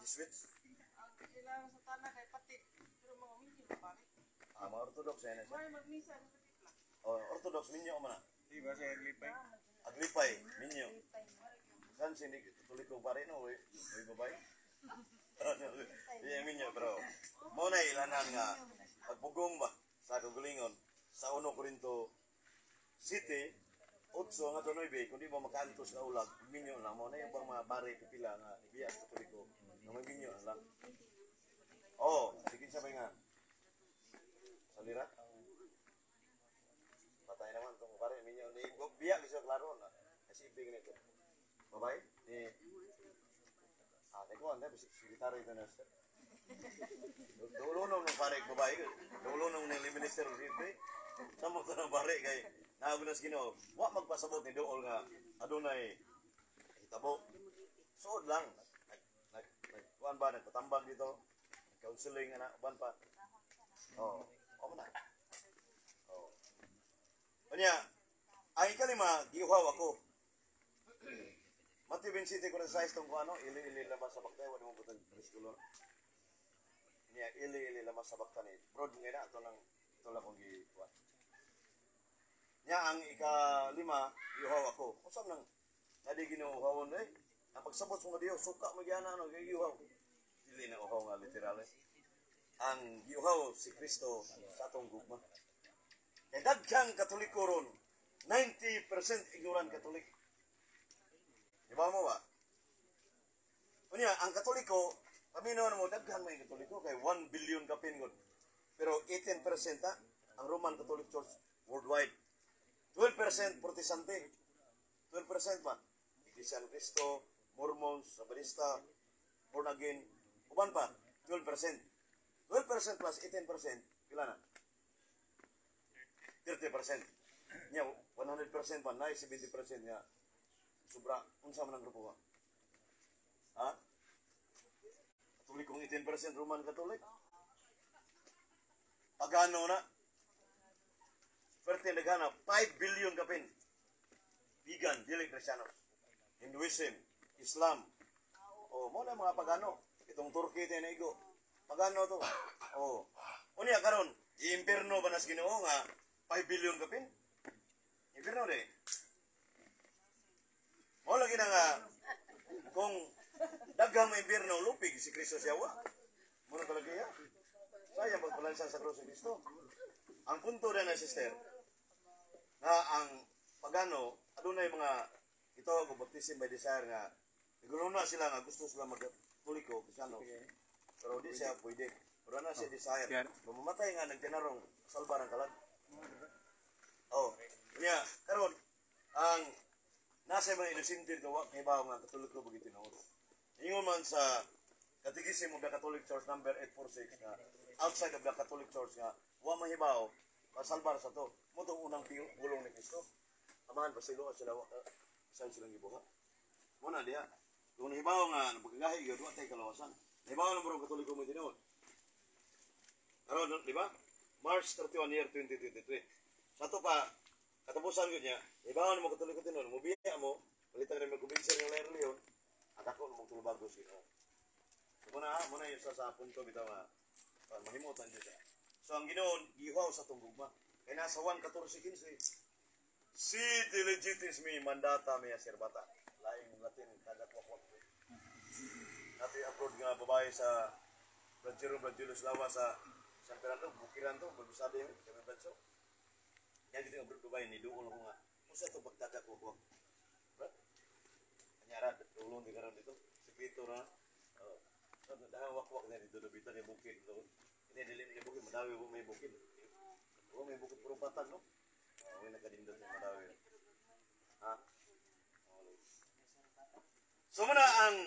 [SPEAKER 1] Jesuits,
[SPEAKER 3] Ang ilang sa tanan kay pati pero mga minyo na pare.
[SPEAKER 1] Ah, mga Orthodox yan na siya.
[SPEAKER 3] May magmisa sa patipla.
[SPEAKER 1] Oh, Orthodox minyo man na.
[SPEAKER 2] Di ba sa Aglipay?
[SPEAKER 1] Aglipay, minyo. Kan sini Katoliko pare no, oy, oy babay. Iya minyo bro. Mo na ilanan nga pagpugong ba sa kagalingon sa 1 Corinto City 8 nga 9, kung di mo makaantos nga ulag, minyo lang mo na yung bang mga pare pipila nga ibiya sa Katoliko nga may minyo lang. Oh, sige sa nga. Sa lira? Patay naman itong pare minyo ni biya kasi klaro na. Kasi ibig nito. Babay ni Ah, ko anda bisik sekretary ito na sir. Dulo nung pare babae, dulo nung ni minister city. Samo to ng pare kay naagnas Ginoo. Wa magpasabot ni duol nga adunay hitabo. Suod lang. Nag nag nag kuan ba, nagpatambag dito. Counseling ana uban pa. Oh, o na. Oh. Unya, ang ikalima, giuhaw ako. Matthew 27 ko na sa tong kuano, ili ili lamas sa baktay, wala mo butang bersikulo. Niya ili ili lamas sa baktay ni. Broad nga na ato lang ito lang kong gikuan. Nya ang ikalima, giuhaw ako. Usam nang nadi ginuuhawon eh. Ang pagsabot sa mga Dios, suka mo gyana ano giuhaw. Dili na uhaw nga literal eh. Ang giuhaw si Kristo sa atong gugma. Kay daghang Katoliko ron, 90% ignorant Catholic. Di ba mo ba? Unya, ang Katoliko, paminaw na mo, daghan may Katoliko, kay 1 billion kapin gud. Pero 18% ha, ang Roman Catholic Church worldwide. 12% Protestante. 12% pa. Iglesia ni Cristo, Mormons, Sabanista, born again. Uban pa, 12%. 12% plus 18%, pila na? 30%. Nya, 100% pa, na 70% nga. Sobra, unsa man ang grupo ba? Ha? Katolikong 18% Roman Catholic? Pagano na? Perte naghana, 5 billion kapin. Vegan, dili Kristiyanos. Hinduism, Islam. O, mo na mga pagano. Itong Turkey tayo naigo. Pagano to. O. Unya karon, i-impierno ba nas Ginoo nga 5 billion kapin? Impierno de. Mo lagi na nga kung daghang may impierno, lupig si Kristo siya wa. Mo na talaga iya. Sayang pagpalansa sa krus ni Kristo. Ang punto na na, sister, nga ang pagano, adunay mga ito ko baptism by desire nga naguluna sila nga gusto sila magkatoliko, Kristiyano. Pero di siya pwede. Pero na siya desire. Mamatay nga nagtinarong salba ng kalag. Oh, niya karon ang nasa mga inosente dito wa kahibaw nga Katoliko ba tinuod. Ingon man sa Catechism of the Catholic Church number 846 nga outside of the Catholic Church nga wa mahibaw masalbar sa to. Mo tong unang pulong ni Kristo. Amahan, pasayloa sila, wa saan silang gibuhat. Mo na diha. Kung nahibaw nga nagpagagahi gyud wa tay kalawasan. Nahibaw na mo Katoliko mo tinuod. Karon, di ba? March 31 year 2023. Sa to pa katapusan gyud niya, nahibaw na mo Katoliko tinuod, mo biya mo, palitan rin magkumbinser ng lain relihiyon, at ako mo tulubago sa Ginoo. So, muna yung sa punto bitaw nga mahimutan jud siya. So ang Ginoo gihuaw sa atong gugma. Kay nasa 1:14:15. Si diligitis mi mandata mea servata. Laing Latin kada kwak. Nati abroad nga babae sa Blanchero Blanchero Lawa sa San Fernando, bukiran to, bagsada yun, kami banso. Yan dito abroad babae ni duol ko nga. Usa to pagtaga ko kwak. Bro? Kanyara, dulon di karon dito. Sekreto na. Oh. So, dahil wakwak na dito, dito ni bukid. Ini dili ni bukid, madawi mo may bukid. Oh, may bukid puro batag, no? Oh, may nakadindot yung madawi. Ha? So muna ang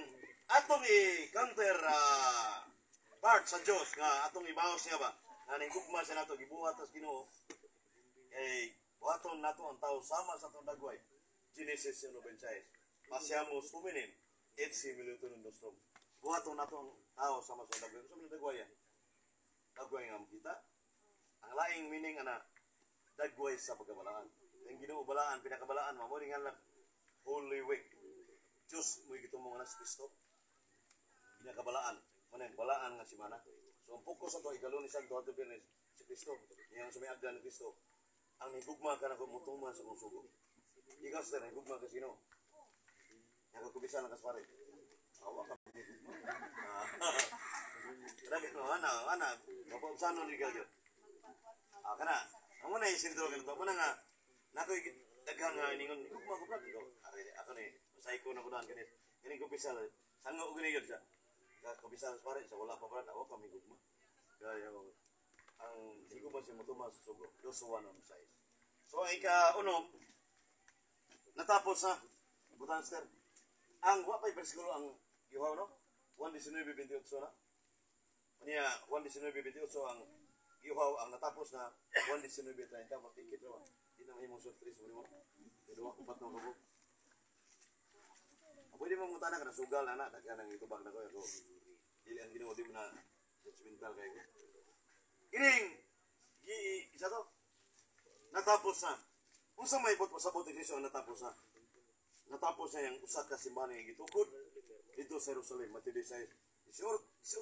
[SPEAKER 1] atong i-counter part sa Dios nga atong ibaos niya ba nga ning gugma siya nato gibuhat tas Ginoo. Kay buhaton nato ang tao sama sa atong dagway. Genesis 1:26. Faciamus hominem et similitudinem nostrum. Buhaton nato ang tao sama sa atong dagway. Unsa man dagway yan? Dagway nga makita. Ang laing meaning ana, dagway sa pagkabalaan. Ang Ginoo balaan, pinakabalaan, mao ni nga Holy Week. Diyos mo gitumong nga si Kristo. Pinakabalaan. Mao na balaan nga semana. So ang focus ato ikalunes Santo adto Biyernes si Kristo. Iyang sumiagdan ni Kristo. Ang nigugma ka nako mutuman sa akong sugo. Ikaw, sister, nigugma ka sino? Nakakumisa lang ka sa pare. Awa ka nigugma. Lagi no, ana, ana, mapaubsanon ni gyud. Ah, kana. Ang muna yung sentro ganito. Muna nga, nakoy daghan nga iningon, nigugma ko, brad. Ikaw, are, ako ni, masay ko na ko daan ganit. Ganing kumpisal, sango og gani gyud siya. Kumpisal sa pare, sa wala pa, brad, ako kami gugma. Kaya ang higugma si mutuman sa sugo, dos one on size. So ang ika-unom, natapos na, butan sir. Ang wa pa'y bersikulo ang gihaw, no? 1:19-28 na. Unya, 1:19-28 ang gihaw, ang natapos na 1:19-30. Matikit naman. Di na mahimong surprise mo nimo. Duha ko pat no kabuk. Pwede mo mutana ka na sugal na na, daghan ang itubag na ko ako. Dili ang Ginoo, di mo na judgmental kay ko. Kining gi isa to. Natapos na. Unsa may buot pasabot ni Kristo ang natapos na? Natapos na yung usa ka simbahan nga gitukod dito sa Jerusalem, Mateo 16, 18.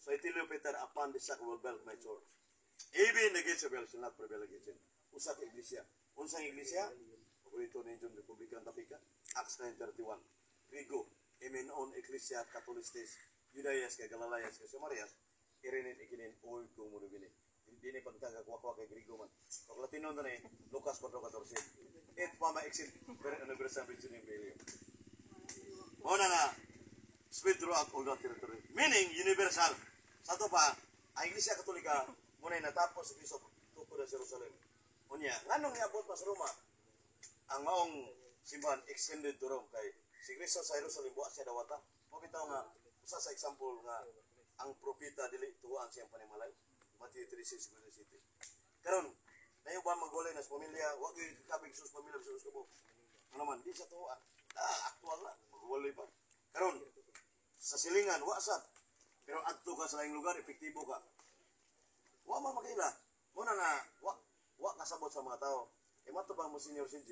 [SPEAKER 1] So I tell you, Peter, upon this rock I will build my church. Even the gates of hell shall not prevail against it. Usa ka iglesia. Unsang iglesia? Paborito ni John Republican Tapika. Acts 9:31. Grigo, emen on Ecclesia Catholistes, Judaias kay Galileas kay Samarias, irinin ikinin oy kumurubini. Hindi ni pagkakakwakwa kay Grigo man. Pag Latino na ni Lucas 4:14. Et fama exit per universal virgin Imperium. Mao na nga spread throughout all the territory. Meaning universal. Sa ato pa, ang Iglesia Katolika muna natapos sa Kristo tukod sa Jerusalem. Unya, nganong niabot pa sa Roma? Ang maong simbahan extended to Rome kay si Kristo sa Jerusalem buwa siya dawata. Mao bitaw nga usa sa example nga ang propeta dili tuwaan siyang panimalay. Matthew 3:6 7. Karon, nayo ba magulay na sa pamilya, wa gyud kabig sus pamilya sa kabo. Ano man, di sa tuwa. Ah, aktual na, magwalay pa. Karon, sa silingan, wa sa. Pero adto ka sa laing lugar, epektibo ka. Wa man makaila. Muna nga, wa kasabot sa mga tao. E mato ba mo, Senior CJ,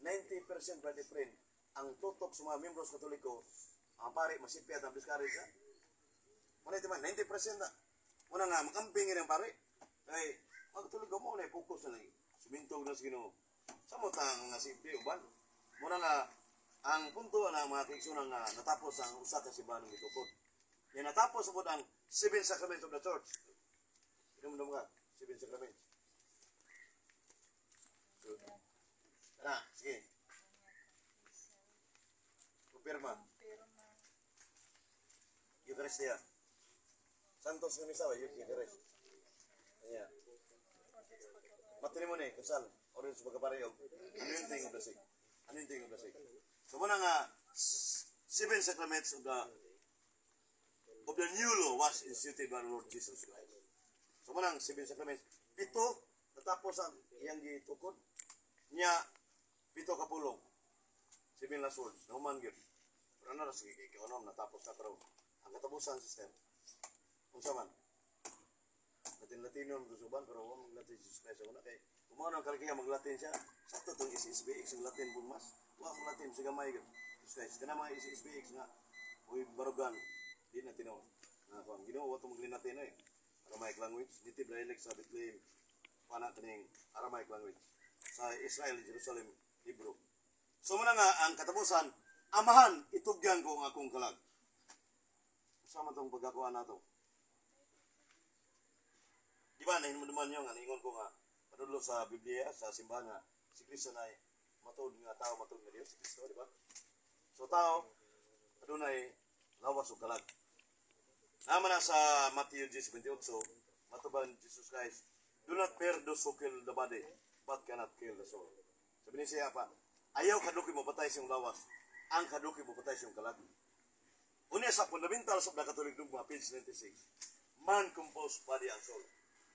[SPEAKER 1] 90%, brother friend, ang tutok sa mga membros Katoliko, ang pare, masipyat ang discourage ha. Muna ito man, 90% na. Muna nga, makamping ang pare. Kay, mga Katoliko mo na focus na lang. Sumintog na sa Ginoo. Sa mo tang nga si uban. Muna nga, ang punto na mga kaigsunan nga natapos ang usa ka simbahan ng gitukod. Yan natapos po ang seven sacraments of the church. Inom ka, seven sacraments. So, tara, sige. Kumpirma.
[SPEAKER 3] Pirma.
[SPEAKER 1] Eucharistia. Santos nga misa ba? Eucharist. Ayan. Matrimony, kasal, or sa pagkapareho, anointing of the sick. Anointing of the sick. So muna nga, seven sacraments of the new law was instituted by the Lord Jesus Christ. So muna ang seven sacraments. Pito, natapos ang iyang gitukod. Niya, pito kapulong. Seven last words. Nahuman gyud. Pero ano na, sige, kay ano, natapos na pero ang katapusan, sister. Unsa man? Latin-Latino ang gusuban, pero wa mag-Latin si Jesus Christ. Una kay, kung ang kalkiya mag-Latin siya, sakto tong SSBX ang Latin pong mas. Wa mag-Latin, sa gamay gyud. Jesus Christ. Kana mga SSBX nga, uy, barugan, di na tinuod. Na kung Ginoo wa to maglinatin eh. Aramaic language, native dialect sa Bethlehem, pana kaning Aramaic language. Sa Israel, Jerusalem, Hebrew. So muna nga ang katapusan, Amahan, itugyan ko ang akong kalag. Sama tong pagkakuha nato. Di ba, nahinumduman niyo nga, niingon ko nga, panudlo sa Biblia, sa simbahan nga, si Kristo na matuod nga tao, matuod nga Diyos, si Kristo, di ba? So tao, adunay lawas ug kalag. Naman na sa Matthew 10:28, matuban Jesus Christ, "Do not fear those who kill the body, but cannot kill the soul." Sabi niya siya pa, ayaw kaduki mo patay siyang lawas, ang kaduki mo patay siyang kalag. Unya sa Fundamentals of the Catholic Dogma, page 96, man composed body and soul.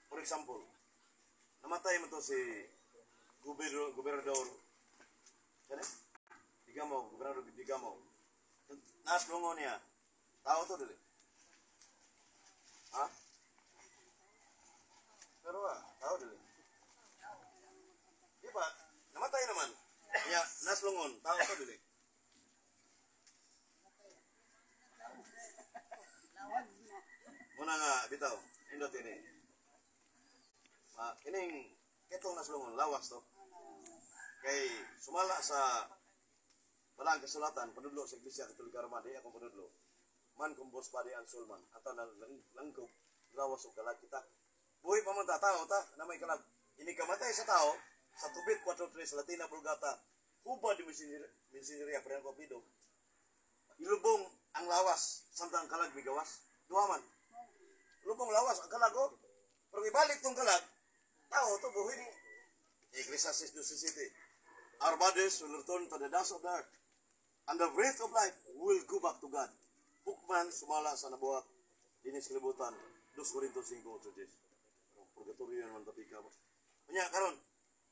[SPEAKER 1] For example, Namatay man to si gobernador kani? Degamo, gobernador Degamo. Naslungon niya. Tao to dili. Ha? Pero tao dili. Di ba? Namatay naman. Ya, naslungon, tao to dili. Muna nga bitaw, indot ini. Kining ketong naslungon lawas to. Kay sumala sa Balang Kasulatan, panudlo sa Iglesia Katolika Roma, di akong panudlo. Man kung bos pa di ang sulman. Ato na langkog, lawas o kalag kita. Buhi pa man ta, tao ta, na may kalag. Ini kamatay sa tao, sa tubit 4.3 sa Latina Vulgata, huba di misiniriya, pero ko pido. Ilubong ang lawas, samtang kalag migawas. Duha man. Lubong lawas, ang kalag oh. Pero ibalik tong kalag, tao to buhi ni. Ecclesiastes 2:7. Our bodies will return to the dust of the earth, and the breath of life will go back to God. Hukman sumala sa nabuhat dinis kalibutan. 2 Corinto 5:8. Purgatorio naman tapi ka. Unya karon,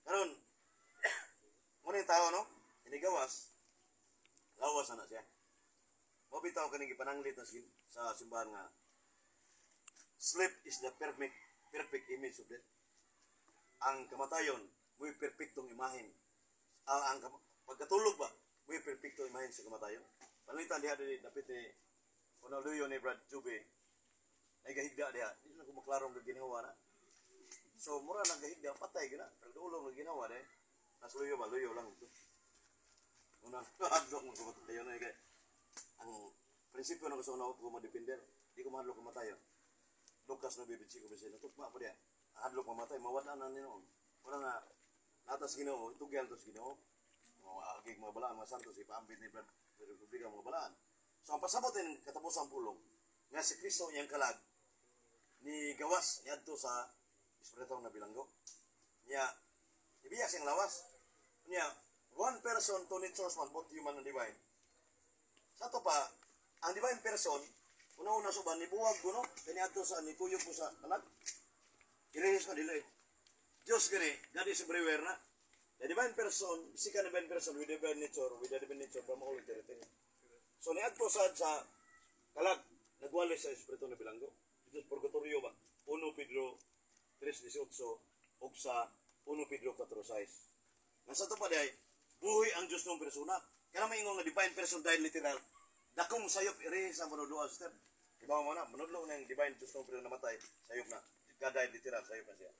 [SPEAKER 1] karon muna yung tao no, inigawas, lawas na siya. Mao bitaw kaning gipananglit na sa simbahan nga sleep is the perfect perfect image of death. Ang kamatayon mo'y perpektong imahen. Ang pagkatulog ba, mo'y perpektong imahen sa kamatayon. Panalitan diha dili dapit ni Kuno ni Brad Jube, nagahigda diha, di na ko maklarong ginawa na. So mura nang gahigda, patay gina, pero dulong nga ginawa de. Nas luyo ba, luyo lang ito. Una, hadlok mo kamatayon na kay ang prinsipyo na gusto na ko madepender, di ko mahadlok kamatayon. Lucas 9:25, natugma po diya. Ang hadlok mamatay, mawala na ni noon. Wala nga, natas Ginoo, itugyan to sa Ginoo. Mga agig mga balaan, mga santos, ipaambit ni Brad Republika mga balaan. So ang pasabot ng katapusang pulong, nga si Kristo iyang kalag, ni gawas niadto sa espiritong nabilanggo. Niya, ibiya siyang lawas. Niya, one person, two natures man, both human and divine. Sa to pa, ang divine person, una-una suban, nibuwag ko, no? Kani adto sa, nikuyog ko sa kalag. Ilihis na dili. Diyos gani, God is everywhere na. The divine person, second divine person with divine nature, with the divine nature from all eternity. So niadto sa kalag, nagwali sa espiritu na bilanggo. Dito sa purgatorio ba? 1 Pedro 3:18 ug sa 1 Pedro 4:6. Nasa to pa day, buhi ang Diyos ng persona. Kaya maingon nga divine person died literal. Dakong sayop iri sa manudlo sister. Iba mo na, manudlo na yung divine Diyos ng persona namatay, sayop na. God died literal, sayop na siya.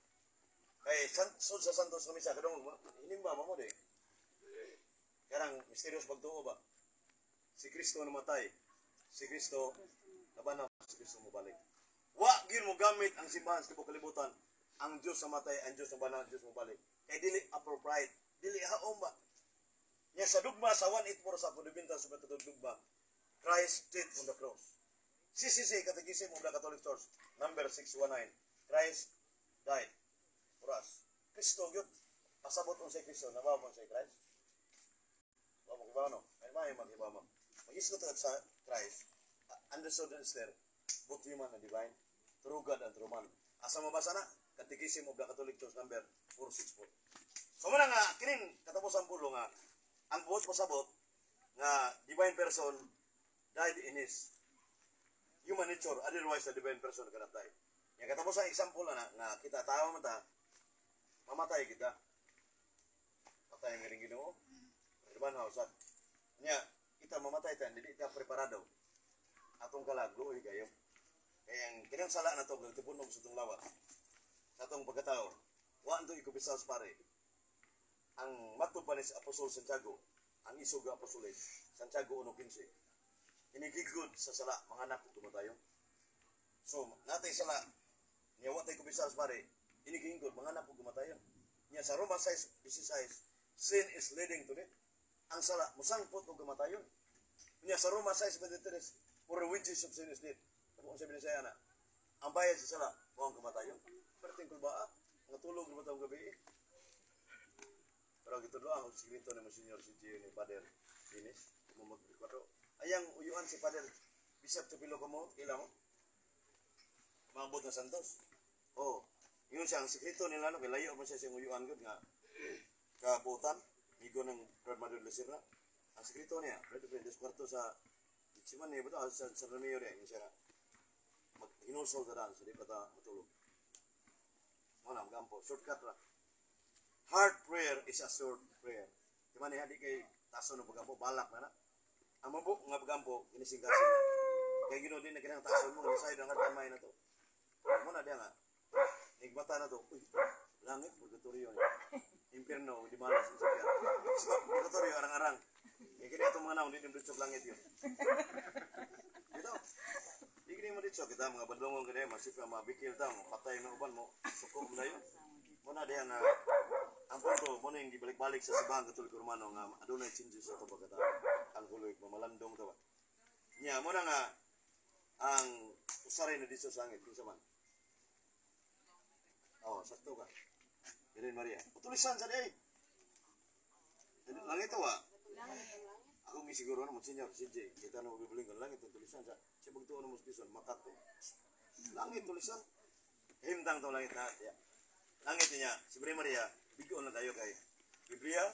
[SPEAKER 1] Kay sud sa Santos nga misa kadungog mo, inimba mo di. Karang mysterious pagtuo ba? Si Kristo namatay. Si Kristo nabanaw, si Kristo mobalik. Wa gyud mo gamit ang simbahan sa tibuok kalibutan. Ang Dios namatay, ang Dios nabanaw, ang Dios mobalik. Kay dili appropriate, dili haom ba? Nya sa dugma sa 184 sa Fundamental sa Catholic Dogma, Christ died on the cross. CCC, Catechism of the Catholic Church, number 619. Christ died for us. Kristo gyud. Pasabot unsay Kristo, nabaw mo unsay Christ. Wa mo kibaw no? Ay may maghibaw mo. Mag-isgot sa Christ, understood and there, both human and divine, true God and true man. Asa mabasa na? Catechism of the Catholic Church number 464. So muna nga, kining katapusan pulo nga, ang buot pasabot nga divine person died in his human nature, otherwise the divine person cannot die. Yang katapusan example na nga kita tao man ta, mamatay kita. Patay ang ring Ginoo. Irban usad. Nya kita mamatay ta, dili ta preparado. Atong kalag luoy kayo. Kaya ang kinang sala na to gatipunog sa itong lawas. Sa atong pagkatao, wa anto ikupisaw sa pare. Ang matod pa ni Apostol Santiago, ang isog nga apostoles, Santiago 1:15. Inigigod sa sala, mga anak tumatayo. So, natay sala, niya wa tay kumpisal sa pare, inigigod, mga anak gumatayo. Niya sa Roma 6:16, sin is leading to death. Ang sala, musangpot og kamatayon. Niya sa Roma 6:23, for the wages of sin is death. Kung sa Binisaya na, ang bayad sa sala, mao ang kamatayon. Pero tingkol ba, ah? Nga tulog na ba gabi eh? Pero gitudlo ang sigrito ni Monsignor si Gio ni Father Dennis, kung mag-kwatro. Ayang uyuan si Father Bishop Tupilo ko mo, kila mo? Maabot na Santos. Oh, Ingon siya, ang sekreto nila, no, kay layo man siya sa uyuan gud nga kabuotan, migo ng Brad Madrid Lasirra. Ang sekreto niya, Brad Madrid, kwarto sa Gitsimani, ba sa San Romeo niya, ingon siya nga, maghinulsol ta daan, so di pa ta matulog. Mo na, magampo, shortcut ra. Hard prayer is a short prayer. Di ba niya, di kay taso ng pagampo, balak na na. Ang mabuk nga pagampo, ginising-kasing na. Kaya Ginoo din na kinang tason mo, nasayod ang kamay na to. Mo na diya nga, nagbata na to, uy, langit, purgatorio niya. Impierno, di malas, isa siya. Purgatorio, arang-arang. Kaya kini itong mga naong, di din langit yun. Dito, di kini mo dito, kita mga bandungon kini, masip nga mabikil ta, mo patay ng uban mo, suko mo na yun. Mo na diya nga, ang punto, mo na yung gibalik-balik sa Simbahan Katoliko Romano nga adunay changes sa ito pagkatao. Ang huloy, mamalandong to ba. Niya, mo na nga, ang usaray na dito sa langit, kinsa man. Oh, sakto ka. Birhen Maria. Utulisan sa di. Langit to wa. Ako ngi siguro na Monsignor CJ, kita na mabibiling ko langit tulisan sa siya magtuon mo sa Quezon, Makati. Langit tulisan. Himtang to langit na ya. Langit niya, si Birhen Maria, bigo na tayo kay Biblia,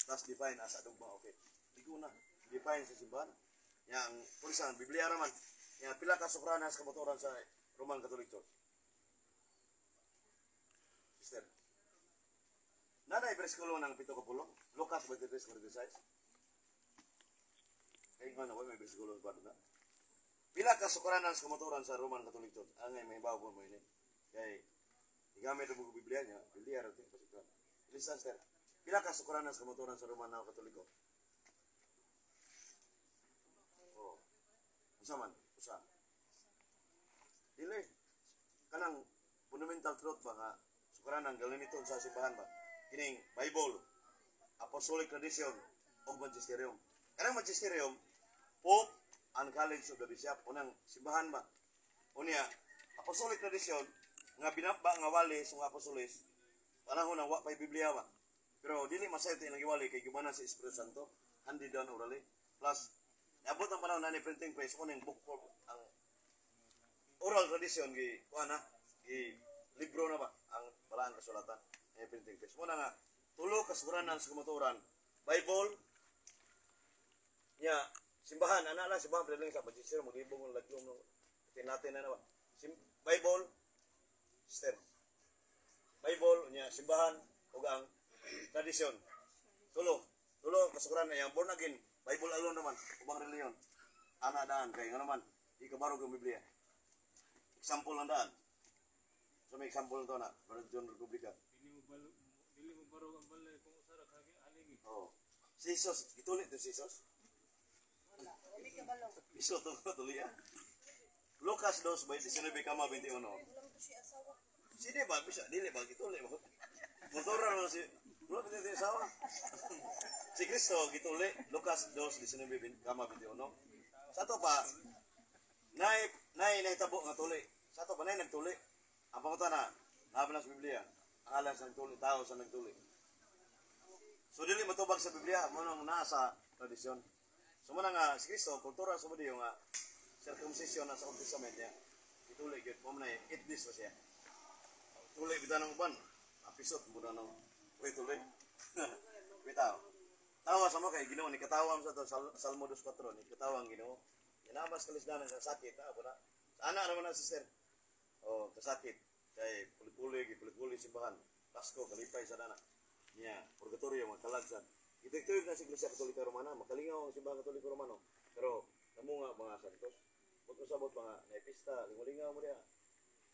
[SPEAKER 1] tas define as a dogma, okay. Bigo na, define sa simbahan. Ya, ang tulisan, Biblia raman. Ya, pila ka sokranas kamatuoran sa Roman Catholic Church. Sister. Nanay bersikulo ng pito ka pulong. Lucas 23:46. Kaya nga na, may bersikulo ba na? Pila ka sokranas kamatuoran sa Roman Catholic Church. Ang may bawo mo ini. Kay igamit mo Biblia niya, Biblia ra ito pasukran. Listen, sister. Pila ka sokranas kamatuoran sa Roman na Katoliko? Oh. Unsa man? Usa. Dili. Kanang fundamental truth ba nga sukaranan galamiton sa simbahan ba? Kining Bible, Apostolic tradition ug Magisterium. Kanang Magisterium, Pope and College of the Bishop unang simbahan ba? Unya, Apostolic tradition nga binaba nga wali sa mga apostoles panahon ang wa pay Biblia ba. Pero dili masayod ilang giwali kay gumana sa Espiritu Santo, handed down orally. Plus naabot ang panahon na ni printing press uning book form ang oral tradition gi kuan na gi libro na ba ang balaan kasulatan ni printing press. Muna nga tulo ka suguranan sa kamatuoran, Bible nya simbahan ana lang simbahan pwede lang sa magister maglibong ng laglong no natin na ba. Bible, sister. Bible nya simbahan ug ang tradisyon. Tulo, tulo kasuguran na yang born again, Bible alone naman, ubang reliyon. Ana daan kay nga naman di kabarog ang Biblia. Example lang daan. So may example to na, Brother John Republica.
[SPEAKER 2] Dili mo barog ang balay kung usa ra ka haligi.
[SPEAKER 1] Oh. Si Jesus, gitulit to si Jesus.
[SPEAKER 3] Wala. Wala ka balong.
[SPEAKER 1] Iso to tuloy ah. Lucas 2 by 19 kama 21.
[SPEAKER 3] Walang to siya asawa.
[SPEAKER 1] Sini ba bisa dili ba gituli ba? Motora naman si wala pa tayo asawa. Si Kristo gituli Lucas 2 19 kama 21. Sa to pa nay nay nahitabo nga tuli. Sa to pa nay nagtuli. Ang pangutana, naa na sa Biblia. Ang alas sa nagtuli, tao sa nagtuli. So dili matubag sa Biblia, mo nang naa sa tradisyon. So mo na nga si Kristo kultura sa Hudiyo nga circumcision na sa Old Testament niya. Gituli gyud mo na 8 days pa siya. Tuli bitaw ng uban. Apisot mo na ng uy tuli. Bitaw. Tawa sa mo kay Ginoo ni katawa mo sa to Salmo 2:4 ni katawa ang Ginoo. Yanabas kalisdanan sa sakit ha na. Sa ana naman na sister. Oh, kasakit kay puli-puli puli-puli simbahan. Pasko kalipay sa dana. Niya, purgatorio magkalagsan. Itugtuyog na sa Iglesia Katolika Romana, makalingaw ang simbahan Katoliko Romano. Pero namo nga mga santos, wag ko sabot mga naipista, lingaw mo diha.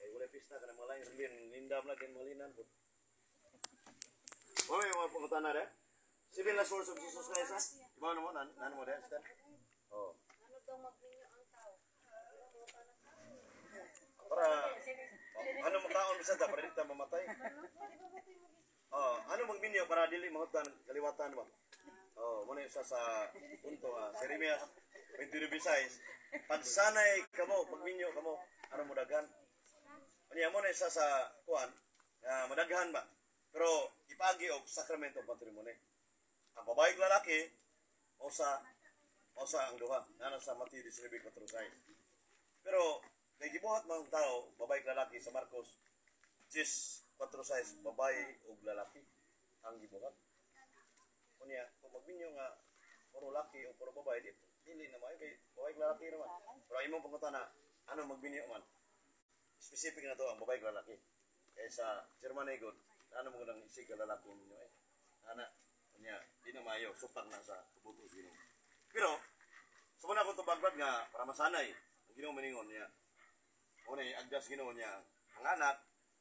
[SPEAKER 1] Kay wala pista kanang mga lain reliyon, nindam lang din mga linan po. Oy, mga pangutana de. Seven last words of Jesus Christ, ha? Iba na mo, nan mo de, sister? Oh.
[SPEAKER 3] Ano daw magminyo ang tao?
[SPEAKER 1] Para ano makaon bisan ta para di ta mamatay. Oh, ano magminyo para dili mahutdan kaliwatan ba? Oh, mo na isa sa punto ha. Jeremias 29:6. Pagsanay kamo, pagminyo kamo, aron mo daghan. Unya mo na isa sa kuan, nga madaghan ba? Pero ipagi og sakramento matrimony. Ang babae ug lalaki o sa ang duha nana sa Mateo 19:46. Pero kay gibuhat mga tao, babae ug lalaki sa Marcos 10:4-6, babae ug lalaki ang gibuhat. Unya, kung magminyo nga puro laki o puro babae, di, dili na maayo kay babae ug lalaki naman. Pero ang imong pangutana, ano magminyo man? Specific na to ang babae ug lalaki. Kaya sa Germany gud, ano mo nang isig ka lalaki ninyo eh. Ana, unya, di na maayo, supak na sa kabuto sa Ginoo. Pero, sumuna akong tubag, Brad, nga para masanay, ang Ginoo maningon niya. Una, agdas Ginoo niya, ang anak,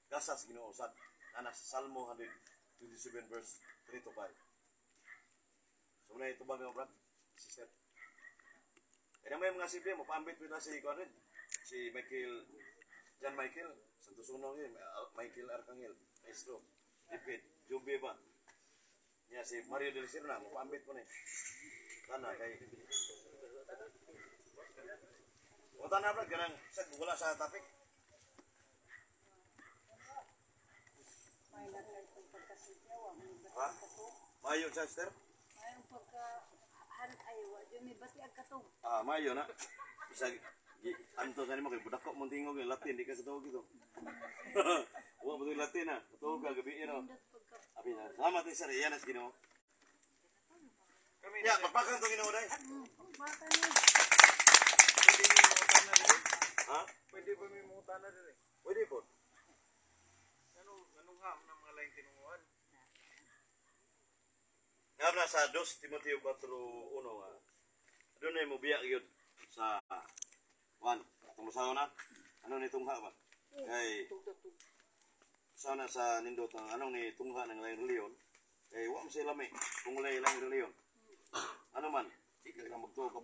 [SPEAKER 1] gasas Ginoo sad. Ana sa Salmo 127 verse 3 to 5. So muna itubag nga, Brad, sister. Kaya may mga simple, mapaambit mo na si Conrad, si Michael, John Michael, Santo Suno yun, Michael Arcangel, Maestro, David, Jube ba? Niya si Mario del Serna, mapaambit mo na eh. Sana kay Punta na, Brad, ganang sa wala sa topic.
[SPEAKER 4] May na kay pagkasintiyawa, may
[SPEAKER 1] Ha?
[SPEAKER 4] bati katong.
[SPEAKER 1] Mayo siya, sister?
[SPEAKER 4] May pagka han ay wa jud may bati ang katong.
[SPEAKER 1] Ah, mayo na. Isa anto sa nimo kay budako mong tingog yung Latin, di ka sa tuog ito. Wa mo yung Latin na. Tuog ka gabi no.
[SPEAKER 4] Nindot pagka
[SPEAKER 1] Abi na. Salamat eh, sir. Iyan as Ginoo.
[SPEAKER 2] Kami
[SPEAKER 1] Ya, pagpakan to Ginoo day.
[SPEAKER 4] Bata ni.
[SPEAKER 2] Pwede mi mangutana diri.
[SPEAKER 1] Ha?
[SPEAKER 2] Pwede ba mi mangutana diri?
[SPEAKER 1] Pwede po.
[SPEAKER 2] Ano anong ham ng mga laing tinunguan?
[SPEAKER 1] Nga na sa 2 Timoteo 4:1 nga. Doon ay mobiya gyud sa 1. Atong basahon na. Ano ni tungha ba? Kay sana sa nindot ang anong ni tungha ng laing reliyon. Kay wa man sila lami kung walay laing reliyon. Ano man, di ka lang magtuo ka.